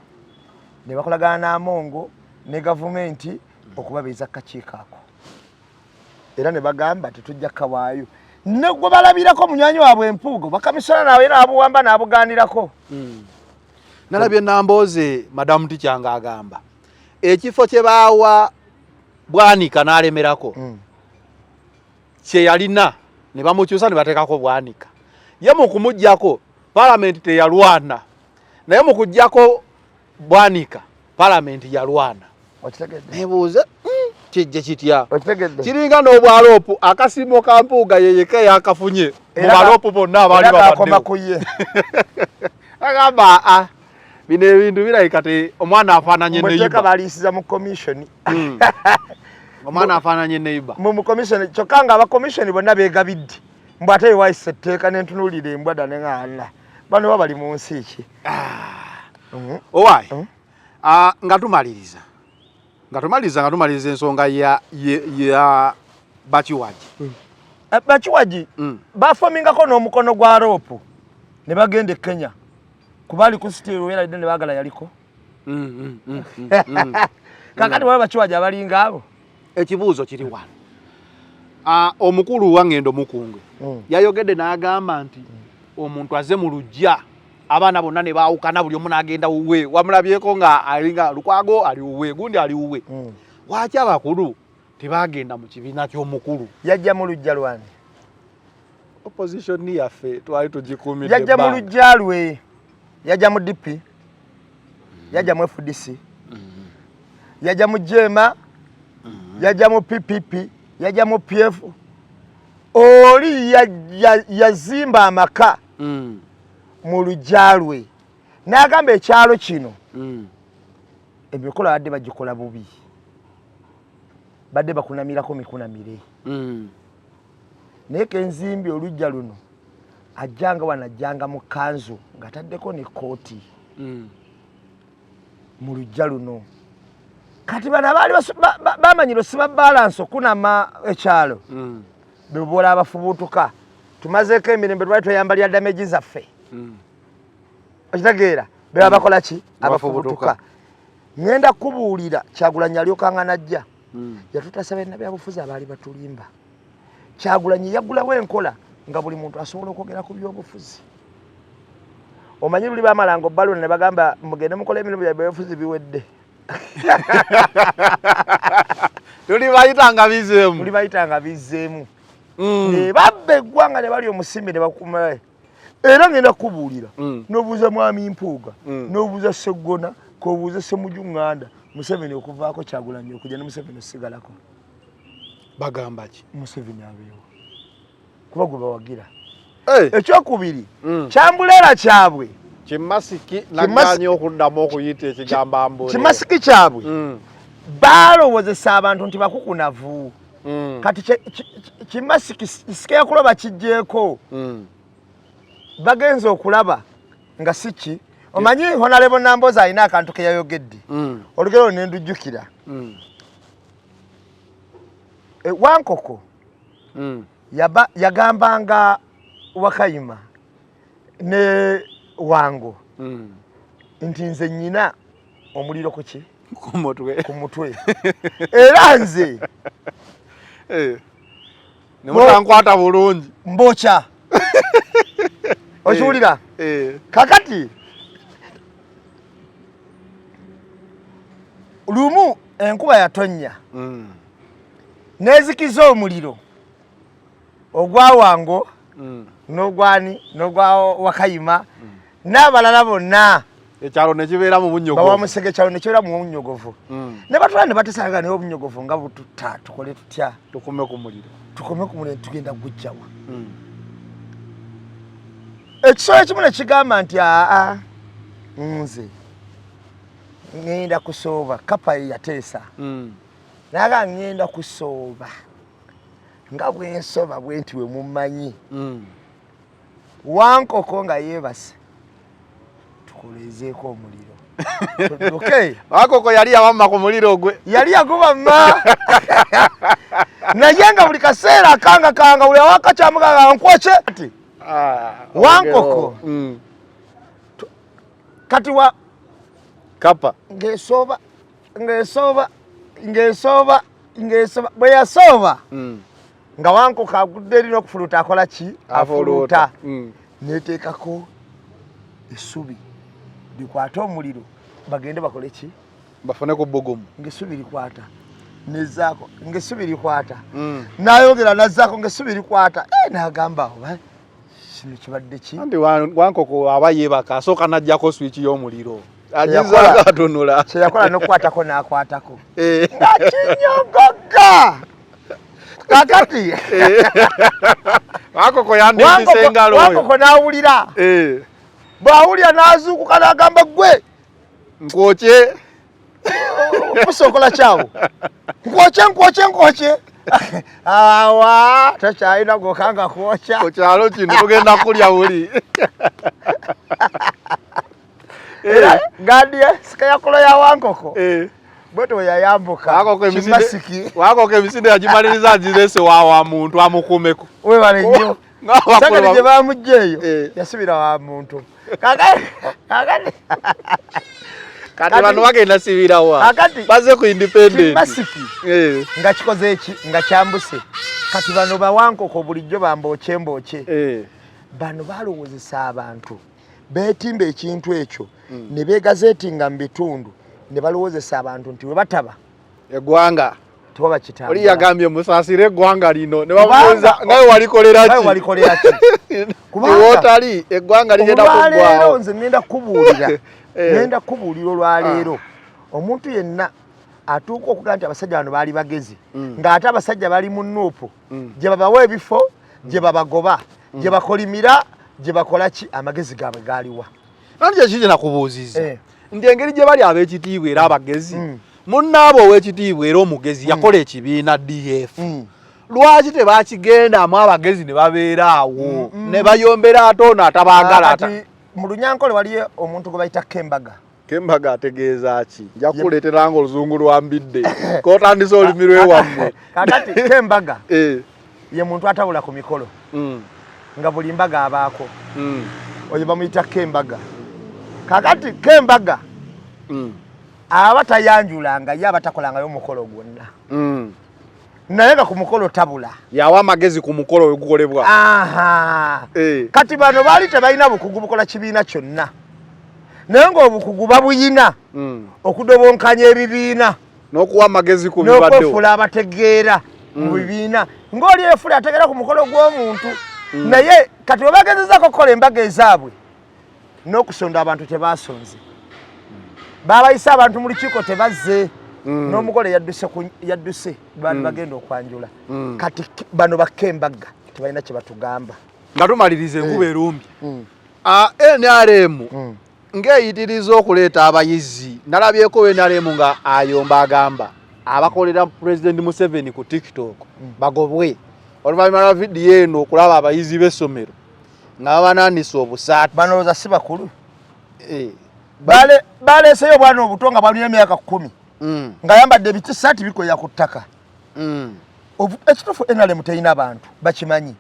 ne bakolagana n'Amongo ne gavumenti okubabeeza kakiiko ako, era ne bagamba tetujja kawaayo ne gwe balabirako munywanyi waabwe Empuugo bakamisona nawe n'abuwamba n'abugaanirako. Nalabye Nambooze Madamu Tikyanga agamba ekifo kye baawa Bwanika n'alemerako kye yalina ne bamukyusa ne bateekako Bwanika. Ye mu kumuggyako palamenti teyalwana, naye mu kuggyako Bwanika palamenti yalwana. Nebuuze kijje kitya? Kiringa n'obwaloopu akasiimo ka Mpuuga yeyeka yakafunye mu baloopu bonna abaali babaddewo. Agamba a bino ebintu birabika te omwana afaananye neiba. Baliisiza mu commission. Omwana afaananye neiba mu commission, kyokka nga aba commission bonna beegabidde mbu ate wayise etteeka n'entunuulira embwa dda ne ŋŋaana bano baba bali mu nsi ki? Owaayi, nga tumaliriza nga tumaliriza ensonga ya Bakiwagi. Bakiwagi bafomingako n'omukono gwa rope ne bagenda e Kenya kuba ali ku sitiru era ne baagala yaliko. Kakati waliwo Bakiwagi abalinga abo. Ekibuuzo kiri wano. Omukulu wangendo Mukungwe yayogedde n'agamba nti omuntu aze mu luggya abaana bonna ne baawukana buli omu n'agenda wuwe, wamulabyeko nga alinga Lukwago ali wuwe, gundi ali wuwe. Lwaki abakulu tebagenda mu kibiina ky'omukulu? Yajja mu luggya lwani? Opposition yaffe twali tugikuumidde. Yajja mu luggya lwe, yajja mu DP, yajja mu FDC, yajja mu JEEMA, yajja mu PPP, yajja mu PF. Oli yazimba amaka mu luggya lwe n'agamba ekyalo kino emikolo badde bagikola bubi, badde bakunamirako mikunamire, naye kenzimbi oluggya luno ajjanga wano, ajjanga mu kanzu ng'ataddeko ne kooti mu luggya luno. Kati bano abaali bamanyire osiba balance okunama ekyalo bebola abafubuutuka tumazeeko emirembe, twali tweyambalira damage zaffe, okitegeera? Beba bakola ki? Abafubutuka. Ŋŋenda kubuulira, Kyagulanyi alyokanga najja yatutasa bannabyabufuzi abaali batulimba. Kyagulanyi yaggulawo enkola nga buli muntu asobola okwogera ku byobufuzi. Omanyi luli bamalanga obbalona ne bagamba mugende mukole emirimu bya byobufuzi biwedde. Tuli bayita nga bizeemu. Tuli bayita nga bizzeemu. Ne babba eggwanga ne bali omusimbi ne bakuma. Era ngenda kukubuulira, n'obuuza Mwami Mpuuga, n'obuuza Sseggona, k'obuuze Ssemuju Nganda, Museveni okuvaako Kyagulanyi okujja ne Museveni osigalako. Bagamba ki? Museveni abeewo kuba gwe bawagira. Ekyokubiri, kyambuleera kyabwe kimasiki naganye okuddamu okuyita ekigambo ambule. Kimasiki kyabwe balowoozesa abantu nti bakukunavu. Kati kimasiki sikeyakuloba kijjeeko, bagenze okulaba nga si ki. Omanyi Honorable Nambooze alina akantu ke yayogedde, olugero ne ndujjukira. Wankoko yagambanga Wakayima ne Wango nti nze nnyina omuliro ku ki? Ku mutwe. Ku mutwe. Era nze ne mutankwata bulungi mbokya. Okiwulira? Kakati lumu enkuba yatonnya n'ezikiza omuliro ogwa Wango n'ogwani n'ogwa Wakayima n'abalala bonna. Ekyalo ne kibeera mu bunnyogovu. Bawamusege ekyalo ne kibeera mu bunnyogovu. Ne batwala ne bateesanga naye obunnyogovu nga bututta, tukole tutya? Tukume ku muliro. Tukome ku muliro, tugenda gujjawa? Ekisolo ekimu ne kigamba nti aa nze ŋŋenda kusooba. Kapa ye yateesa naga ŋŋenda kusooba nga bwe nsoba bwe nti we mummanyi. Wankoko nga yeebase, tukoleezeeko omuliro tudduke. Wankoko yali yawamma ku muliro gwe. Yali yagubamma, naye nga buli kaseera akangakanga, buli awakakyamuganga nkwokye. Ah, Wankoko. Kati wa Kapa. Ng'esooba, ng'esooba, ng'esooba, ng'esooba. Bwe yasooba, nga Wankoko agudde eri n'okufuluuta akola ki? Afuluuta. Afuluuta. Neteekako essubi likwate omuliro, bagende bakole ki? Bafune ku bbugumu. Ng'essubi likwata, nezaako, ng'essubi likwata, nayongera nazzaako, ng'essubi likwata. Eh, n'agamba, oba kino kibadde ki? Anti Wankoko aba yeebaka, asooka n'aggyako swiki y'omuliro. Kyeyakola- Agizaako atunula. Kyeyakola n'okukwatako n'akwatako, nga kinyogoga. Kakati Wankoko yandimbisa engalo oyo. Wankoko n'awulira. Bw'awulira n'azuukuka n'agamba, gwe Nkwokye. Pusa okola kyawo, nkwokye, nkwokye, nkwokye. Awa tokyalina gwokanga kwokya. Ku kyalo kino tugenda kulya buli. Era gandi sikayakulo ya Wankoko bwetyo bwe yayambuka. Wankoko emisinde Kimasiki. Wankoko emisinde yagimaliriza, agirese wa muntu amukuumeko. Webale nnyo. Ng'abakulu Sagala gye bamugja eyo, yasubira wa muntu. Kakati Kati bano bagenda sibirawa? Kakati Baze ku independent. Kimasiki nga kikoze eki, nga kyambuse. Kati bano bawankoko bulijjo bambookye mbookye. Bano balowoozesa abantu beetimba ekintu ekyo, ne beegazeetinga mu bitundu, ne balowoozesa abantu nti we bataba eggwanga tewaba kitambula. Oli yagambye, musaasire eggwanga lino, ne bamubuuza, nga we walikolera Nga we ki? walikolera ki? Kubanga Wootali eggwanga ligenda olwaleero kuggwawo. Nze ngenda kubuulira, ngenda kubuulira olwaleero, omuntu yenna atuuka okugamba nti abasajja bano baali bagezi, ng'ate abasajja bali mu NUP, gye babawa ebifo, gye babagoba, gye bakolimira, gye bakola ki, amagezi gaabwe gaaliwa? Anti kyekiki nakubuuzizza nti engeri gye bali ab'ekitiibwa era abagezi, munnaabo ow'ekitiibwa era omugezi yakola ekibiina DF, lwaki tebakigendamu abagezi ne babeera awo ne bayombera ate ono atabaagala ata? Kati mu Lunyankole waliyo omuntu gwe bayita Kembaga. Kembaga ategeeza ki? Nja kukuleetera nga oluzungu lwambidde kotandise olulimi lwewammwe. Kakati Kembaga ye muntu atabula ku mikolo, nga buli mbaga abaako. Oyo bamuyita Kembaga. Kakati Kembaga aba tayanjulanga, ye aba takolangayo omukolo gwonna, naye nga ku mukolo tabula. Yawa amagezi ku mukolo we gukolebwa. Aha. Kati bano baali tebalina bukugu bukola kibiina kyonna, naye ng'obukugu babuyina okudobonkanya ebibiina n'okuwa amagezi ku bibaddewo, n'okwefuula abategeera mu bibiina, ng'oli efuula ategeera ku mukolo gw'omuntu. Naye kati bwe bagezezaako okukola embaga ezaabwe n'okusonda abantu, tebasonze. Babayise abantu mu lukiiko, tebazze. N'omugole yadduse yadduse, baali bagenda okwanjula. Kati bano bakka embaga tebalina kye batugamba. Nga tumaliriza, enkuba erumbye. Ah, NRM ng'eyitiriza okuleeta abayizi. Nalabyeko NRM nga ayomba, agamba abakolera President Museveni ku TikTok bagobwe, oluvannyuma lwa vidiyo eno okulaba abayizi b'essomero nga babanaanisa obusaati. Banowooza si bakulu. Eh. Baleeseyo obwana obuto nga balina emyaka 10, ng'ayambadde ebitisaati bikoya ku ttaka. Ekituufu NRM terina bantu bakimanyi,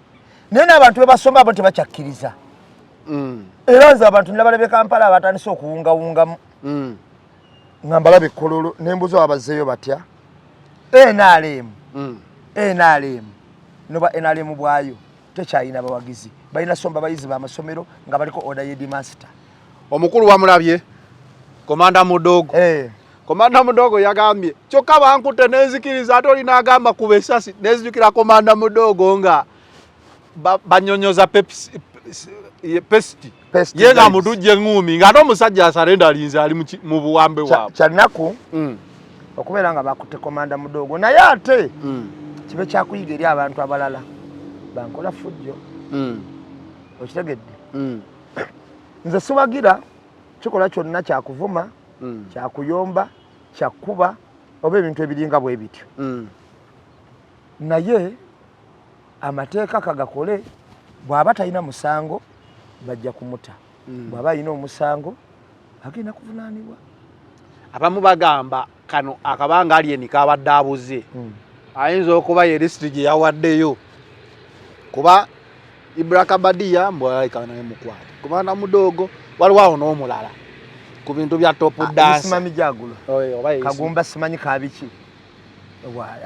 naye n'abantu bebasoma abo tebakyakkiriza. Era nze abantu nabalabye Kampala abatandise okuwungawungamu, nga mbalaba ekkololo, nembuuza wabazzeeyo batya. NRM, NRM noba NRM bwayo tekyalina bawagizi, balina somba bayizi bamasomero nga baliko order y'headmaster. Omukulu wamulabye, Komanda Mudogo. Eh. Komanda Mudogo yagambye, kyokka bankutte nenzikiriza, ate oli n'agamba kuba esasi. Nenzijukira Komanda Mudogo nga banyonyoza pesiti, ye nga mutujja eŋŋuumi, ng'ate omusajja asalenda alinze ali mu buwambe bwabwe. Kyanaku okubeera nga bakutte Komanda Mudogo, naye ate kibe kyakuyiga eri abantu abalala bankola fujjo. Okitegedde? Nze siwagira kikola kyonna kyakuvuma, kyakuyomba, kyakkuba oba ebintu ebiringa bwe bityo, naye amateeka kagakole. Bw'aba talina musango, Bajja kumuta. Bw'aba alina omusango agenda kuvunaanibwa. Abamu bagamba kano akabanga Alien kabadde abuze, ayinza okuba ye lisiti gye yawaddeyo, kuba Ibra Kabadia mbwalabika naye mukwate, kuba na mudogo waliwo awo n'omulala ku bintu bya top dance. Simami jagulo. Oyo, oba ye Kagumba simanyi kabiki,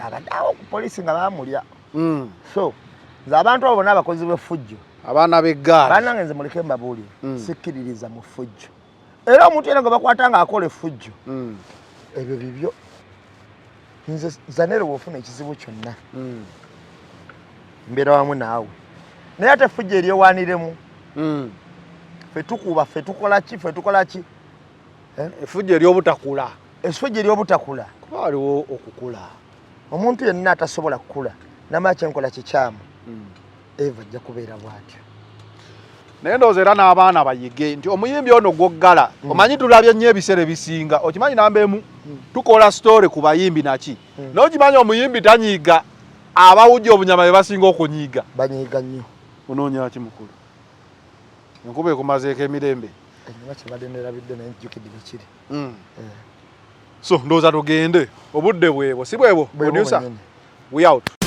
abadde awo ku poliisi nga bamulya. So nze abantu abo bonna abakozi b'effujjo, abaana b'eggaali. Bannange, nze muleke mbabuulire, sikkiririza mu ffujjo. Era omuntu era gwe bakwata ng'akola effujjo, ebyo bibyo. Nze Zanero, bw'ofuna ekizibu kyonna, mbeera wamu naawe, naye ate effujjo eryewaaniremu, ffe tukuba, ffe tukola ki, ffe tukola ki? Effujjo ery'obutakula. Effujjo ery'obutakula. Kuba waliwo okukula. Omuntu yenna atasobola kukula namanya kyenkola kikyamu, eva ajja kubeera bw'atyo. Naye ndowooza era n'abaana bayige nti omuyimbi ono gwoggala, omanyi tulabye nnyo ebiseera ebisinga, okimanyi namba emu tukola story ku bayimbi naki, naye okimanyi omuyimbi tanyiiga, abawujja obunyama be basinga okunyiiga. Banyiiga nnyo. Onoonya ki, mukulu? Enkuba ekumazeeko emirembe. Enyuma kyebadde nerabidde, naye njjukidde bwekiri. So ndowooza tugende, obudde bwebwo, si bwebwo? Bwebwo Producer, bwennyini. we out.